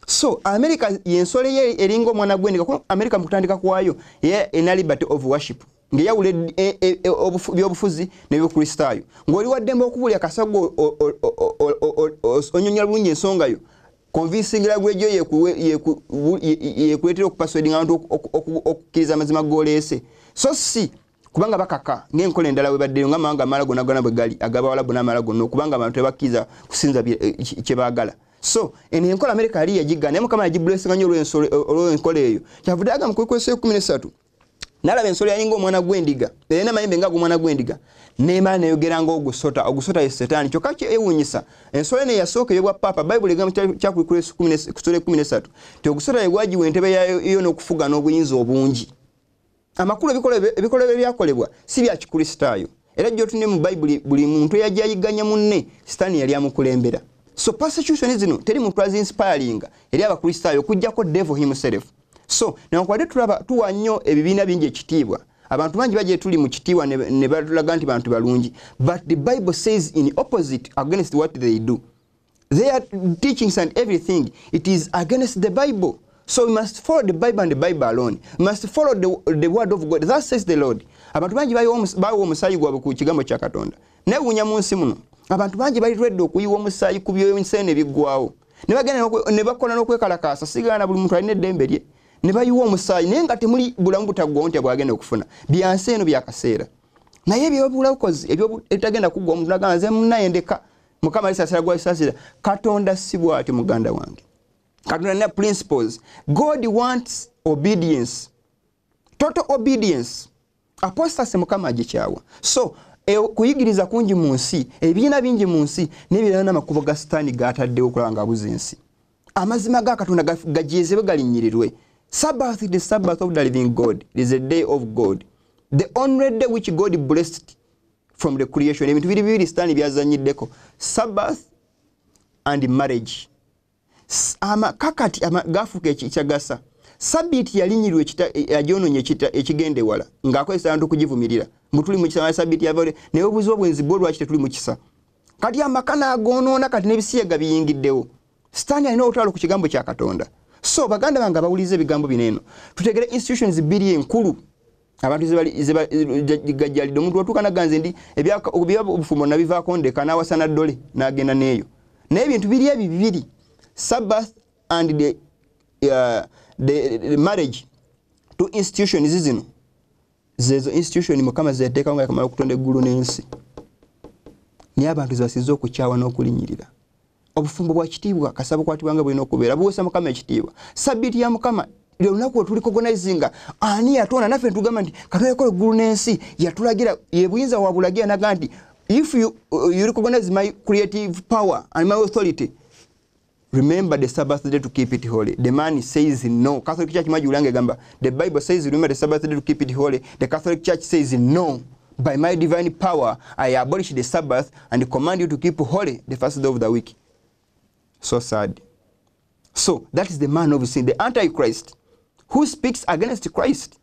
So America yensolo ye eringa omwana gw'endiga. Kuba America mu kutandika kwayo ye ena liberty of worship, ng'eyawula ebyobufuzi n'ebyokristaayo, ng'oli waddembe okubuulira kasago onyonyola bulungi ensonga yo, convincing language yo yekuleetera okupersuading abantu okukkiriza amazima g'oleese. So si kubanga bakaka ng'enkola endala bwe baddeyo ng'amawanga amalala gonna gonna bwe gali ag'Abawalabu n'amalala gonna, okubanga abantu tebakkiriza kusinza kye baagala. So eno enkola Amerika yali yagigaana, naye Mukama yagiblessinga nnyo olw'enkola eyo. Kyavudde agamba mu Kristo 13 n'alaba ensolo yalinga omwana gw'endiga, erina amayembe ng'ag'omwana gw'endiga, n'emala n'eyogera ng'ogusota. Ogusota ye Setaani. Kyokka kyewuunyisa, ensolo eno eyasooka ey'obwa paapa, Bayibuli egamba kya Kristo 13 nti ogusota ye gwagiwa entebe yayo n'okufuga n'obuyinza obungi. Amakulu ebikolwa ebyakolebwa si bya Kikristaayo. Era gy'otunye mu Bayibuli buli muntu eyajja ayigganya munne, Sitaani yali amukulembera. So persecution zino teri muntu azinspiringa eri Abakristaayo okuggyako devil himself. So newankubadde tulaba tuwa nnyo ebibiina bingi ekitiibwa, abantu bangi bajja tuli mu kitiibwa ne batulaga nti bantu balungi, but the Bible says in opposite against what they do. Their teachings and everything, it is against the Bible. So we must follow the Bible and the Bible alone. We must follow the word of God. Thus says the Lord. Abantu bangi bayiwa omusaayi gwabwe ku kigambo kya Katonda. Neewuunya mu nsi muno, abantu bangi bali ready okuyiwa omusaayi ku by'ensi eno ebiggwaawo. Ne bagenda ne bakola n'okwekalakaasa, sigaana buli muntu alina eddembe lye. Ne bayiwa omusaayi naye nga temuli bulamu butaggwaawo nti bw'agenda okufuna. Bya nsi eno bya kaseera. Naye ebyobulakozi ebitagenda kuggwa, omuntu n'agamba nze munnaye ndeka. Mukama alisaasira gw'alisaasira. Katonda si bw'atyo muganda wange. Katonda alina principles. God wants obedience. Total obedience. Apostasy Mukama agikyawa. So kuyigiriza kungi mu nsi, ebibiina bingi mu nsi, n'ebirala n'amakubo ga Sitaani g'ataddewo okulaba ng'abuza ensi. Amazima ga Katonda gajeezebwe galinnyirirwe. Sabbath is the Sabbath of the living God. It is a day of God. The only day which God blessed from the creation. Ebintu biri bibiri Sitaani byazanyiddeko. Sabbath and marriage. Kakati gafuuka ekyagasa. Sabbiiti yalinnyirwa yagyonoonye ekigenda ewala ng'akozesa abantu okugivumirira. Mbu tuli mu kisa, sabbiiti yava naye obuuza obwenzi bwo lwaki tetuli mu kisa. Kati amaka n'agoonoona, kati n'ebisiyaga biyingiddewo. Sitaani alina olutalo ku kigambo kya Katonda. So baganda bange abawuliriza ebigambo bino eno, tutegere institutions bbiri enkulu abantu zebagajjalidde. Omuntu watuuka n'agamba ndi ebyobufumbo nabivaako ndeka, n'awasa na ddole n'agenda n'eyo. Naye ebintu biri ebyo bibiri, Sabbath and the marriage, two institutions zino zezo institution Mukama zeyateekawo nga yakamala okutonda eggulu n'ensi. Naye abantu zebasinze okukyawa n'okulinnyirira. Obufumbo bwa kitiibwa kasaba bukwatibwa nga bulina okubeera, buweesa Mukama ekitiibwa. Sabbiiti ya Mukama lwe lunaku lwe tulicognizinga ani yatonda, naffe ntugamba nti Katonda yakola eggulu n'ensi, yatulagira, ye buyinza wabulagira n'agamba nti If you recognize my creative power and my authority, remember the Sabbath day to keep it holy. The man says no. Catholic Church majulange gamba, the Bible says remember the Sabbath day to keep it holy. The Catholic Church says no. By my divine power, I abolish the Sabbath and command you to keep holy the first day of the week. So sad. So that is the man of sin, the Antichrist, who speaks against Christ.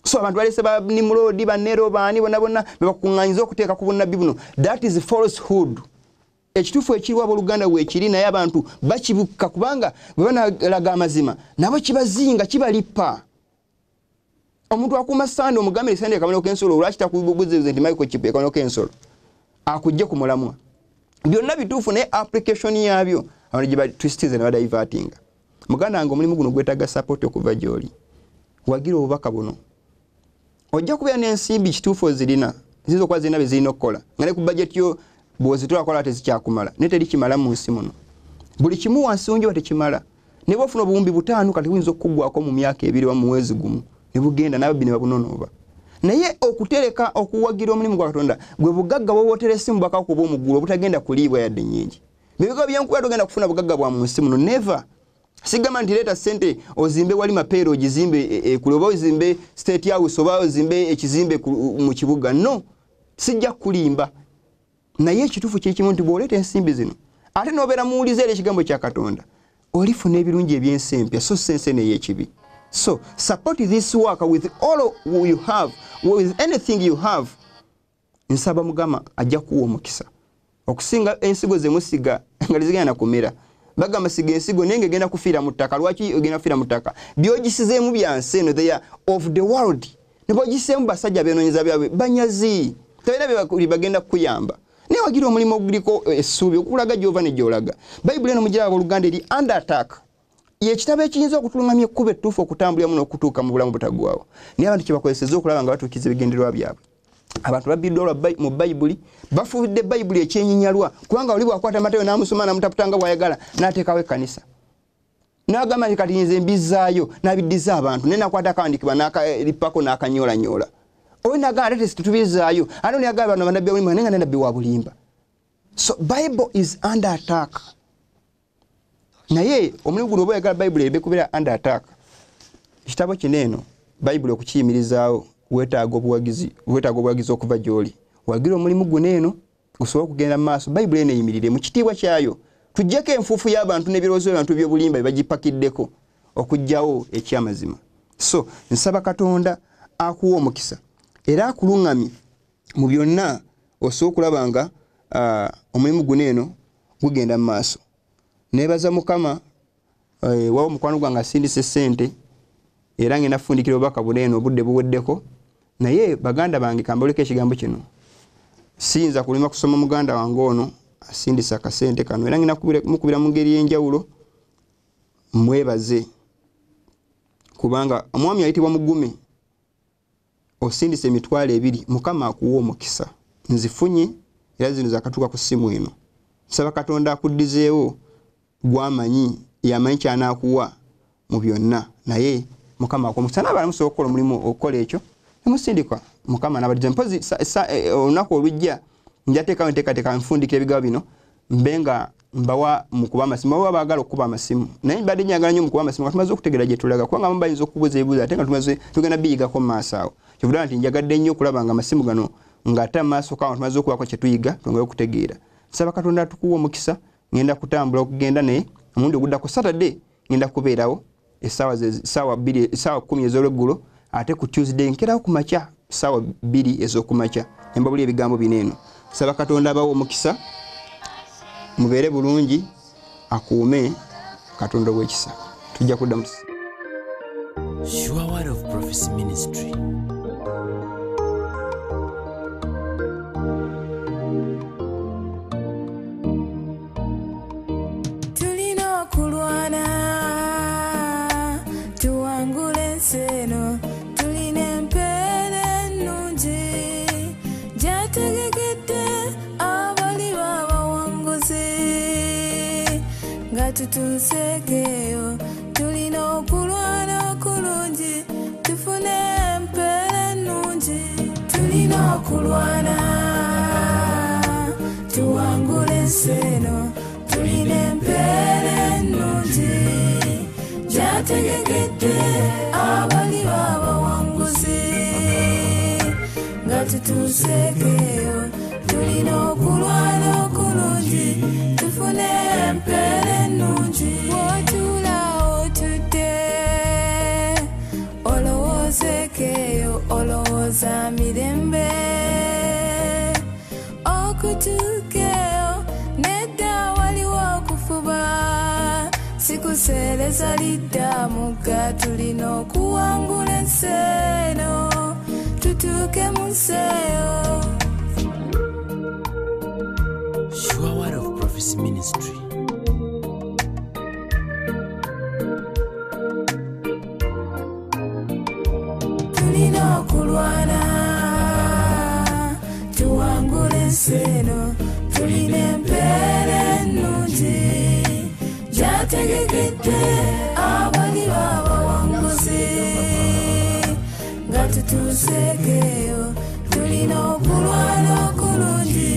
So abantu balese ba Nimrod, ba Nero, baani bonna bonna bebakuŋŋaanyiza okuteeka ku bunnabbi buno. That is falsehood. Ekituufu ekiriwo abooluganda weekiri, naye abantu bakibukka kubanga bwe banalaga amazima nabo kibazinga, kibalippa. Omuntu akuuma Sande omugambire Sande akabonero k'ensolo, lwaki takubuuza nti Michael Chip akabonero k'ensolo akujje ku mulamwa? Byonna bituufu naye application yaabyo abantu gye batwistize ne badivertinga. Muganda wange, omulimu guno gwetaaga support okuva gy'oli. Wagira obubaka buno. Ojja kubeera n'ensimbi kituufu ozirina, ziyinza okuba zirina bye zirina okukola, nga ne ku budget yo bw'ozitwala tezikyakumala, naye teri kimala mu nsi muno. Buli kimu wansi w'enjuba tekimala. Ne bw'ofuna obuwumbi 5 kati buyinza okukuggwako mu myaka 2 oba mu mwezi gumu, ne bugenda n'ababbi ne babunonooba. Naye okutereka okuwagira omulimu gwa Katonda gwe bugagga bw'owoteresa mu bubaka okuba omuggulu obutagenda kuliibwa yadde nnyingi. Byebigambo byenkuba togenda kufuna bugagga bwa mu nsi muno, never. Sigamba nti leeta ssente ozimbe wali mapeera ogizimbe ekule oba ozimbe state house oba ozimbe ekizimbe mu kibuga. No, sijja kulimba. Naye ekituufu kiri kimu nti bw'oleeta ensimbi zino ate n'obeera muwulize era ekigambo kya Katonda, olifuna ebirungi eby'ensi empya, so si ensi eno ey'ekibi. So support this work with all you have, with anything you have. Nsaba Mukama ajja kuwa omukisa okusinga ensigo ze musiga nga tezigenda kumera. Bagamba siga ensigo naye ng'egenda kufiira mu ttaka. Lwaki egenda kufiira mu ttaka? By'ogisizeemu bya nsi eno, they are of the world. Ne bw'ogisizeemu basajja beenoonyeza byabwe, banyazi, tebalina bye bagenda kukuyamba. Naye wagira omulimu oguliko essuubi okulaga gy'ova ne gy'olaga. Bayibuli eno mugiraba abooluganda eri under attack. Ye kitabo ekiyinza okutuluŋŋamya ekkubo ettuufu okutambuliramu n'okutuuka mu bulamu butaggwaawo. Naye abantu kye bakozesezza okulaba nga batuukiriza ebigendererwa byabwe. Abantu babbiddwa mu Bayibuli, bafuudde Bayibuli ekyenyinyalwa, kubanga oli bw'akwata Matayo n'amusoma n'amutaputa nga bw'ayagala n'ateekawo ekkanisa. N'agamba nti kati nze mbizzaayo, n'abiddiza abantu, naye n'akwata akawandiikibwa n'akalippako n'akanyoolanyoola. Oyo n'agamba ate tetubizzaayo, ate ono yagamba bano bannabbi obulimba, naye nga nabbi wa bulimba. So Bible is under attack. Naye omulimu guno oba oyagala Bayibuli ereme kubeera under attack, ekitabo kino eno Bayibuli okukiyimirizaawo weetaaga obuwagizi, weetaaga obuwagizi okuva gy'oli. Wagira omulimu guno eno gusobole okugenda mu maaso, Bayibuli eno eyimirire mu kitiibwa kyayo. Tuggyeko enfuufu y'abantu n'ebirowoozo by'abantu by'obulimba bye bagipakiddeko okuggyawo ekyamazima. So nsaba Katonda akuwe omukisa era akuluŋŋamye mu byonna osobola okulaba nga omulimu guno eno gugenda mu maaso. Neebaza Mukama, wawo mukwano gwange asindise ssente era ngenda kufundikira obubaka buno eno, obudde buweddeko. Naye baganda bange kambaleko ekigambo kino, siyinza kulema kusoma muganda wange ono asindisa akasente kano, era ngenda mukubira mu ngeri ey'enjawulo mwebaze, kubanga omwami ayitibwa Mugume osindisa 20,000, Mukama akuwa omukisa. Nzifunye era zino zakatuuka ku ssimu eno. Nsaba Katonda akuddizeewo gw'amanyi, yamanyi ky'anaakuwa mu byonna, naye Mukama akuwa omukisa. N'abalala musobola okukola omulimu okukola ekyo nemusindika, Mukama n'abaddiza. Mpozi olunaku olujja njateekawo enteekateeka nfundikira ebigabo bino, mbe nga mbawa mukuba amasimu, oba baagala okukuba amasimu. Naye mbadde njagala nnyo mukuba amasimu nga tumaze okutegeera gye tulaga, kubanga abamu bayinza okubuuza ebibuuzo ate nga tumaze tugenda biyigako mu maaso awo. Kyovudde nti njagadde nnyo okulaba nga amasimu gano ng'ate mu maaso kawo tumaze okubaako kye tuyiga twongere okutegeera. Nsaba Katonda atukuwe omukisa. Ngenda kutambula okugenda naye omulundi oguddako Saturday ngenda kubeerawo essaawa 2, essaawa 10 ez'olweggulo, ate ku Tuesday nkerawo ku makya ssaawa 2 ez'okumakya. Ne mbabulira ebigambo bino eno. Nsaba Katonda abawe omukisa, mubeere bulungi, akuume Katonda ow'ekisa. Tujja kudda mu Sure Word of Prophecy Ministry. Tulina okulwana tuwangule ensi eno, tulina empeera ennungi gy'ategekedde abali b'abawanguzi. Nga tutuuseeko eyo tulina okulwana okulungi tufune empeera ennungi. Tulina okulwana. ensi eno. Tulina empeera ennungi gyategekedde abali b'abawanguzi. Nga tutuuseeko eyo tulina okulwana okulungi tufune empeera ennungi. Bw'otuula otudde olowoozeeko eyo, olowooza mirembe. Okutuuka eyo nedda waliwo okufuba, sikuseereza lidda mugga. Tulina okuwangula ensi eno tutuuke mu nsi eyo. Sure Word of Prophecy Ministry. Tulina okulwana tuwangule ensi eno. Tulina empeera ennungi gyategekedde abali b'abawanguzi. Nga tutuuseeko eyo tulina okulwana okulungi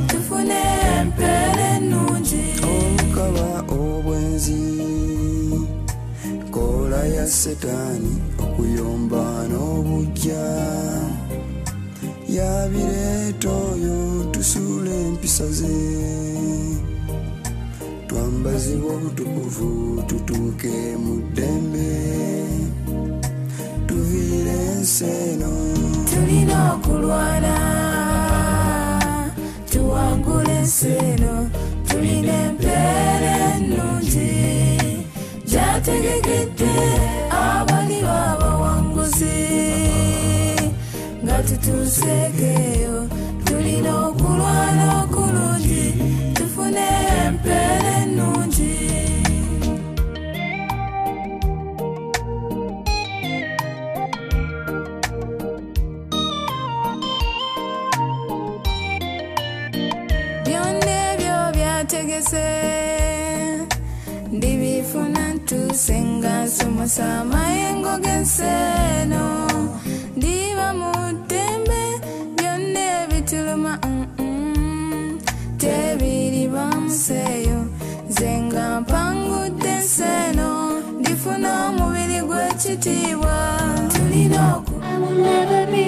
tufune empeera ennungi. Obukaba, obwenzi, kola ya setaani, okuyomba n'obujja yabireeta oyo tusuula empisa ze. Twambazibwa obutukuvu tutuuke mu ddembe, tuviire ensi eno. Tulina okulwana tuwangule ensi eno. Tulina empeera ennungi gyategekedde abali b'abawanguzi. Nga tutuuseeko eyo tulina okulwana okulungi tufune empeera ennungi. Byonna ebyo byategese ndibifuna ntuuse nga nsomesa amayengo g'ensi eno. Ndiba mu ddembe byonna ebituluma tebiriba mu nsi eyo. Nze nga mpangudde ensi eno ndifuna omubiri gw'ekitiibwa. Tulina oku I will never be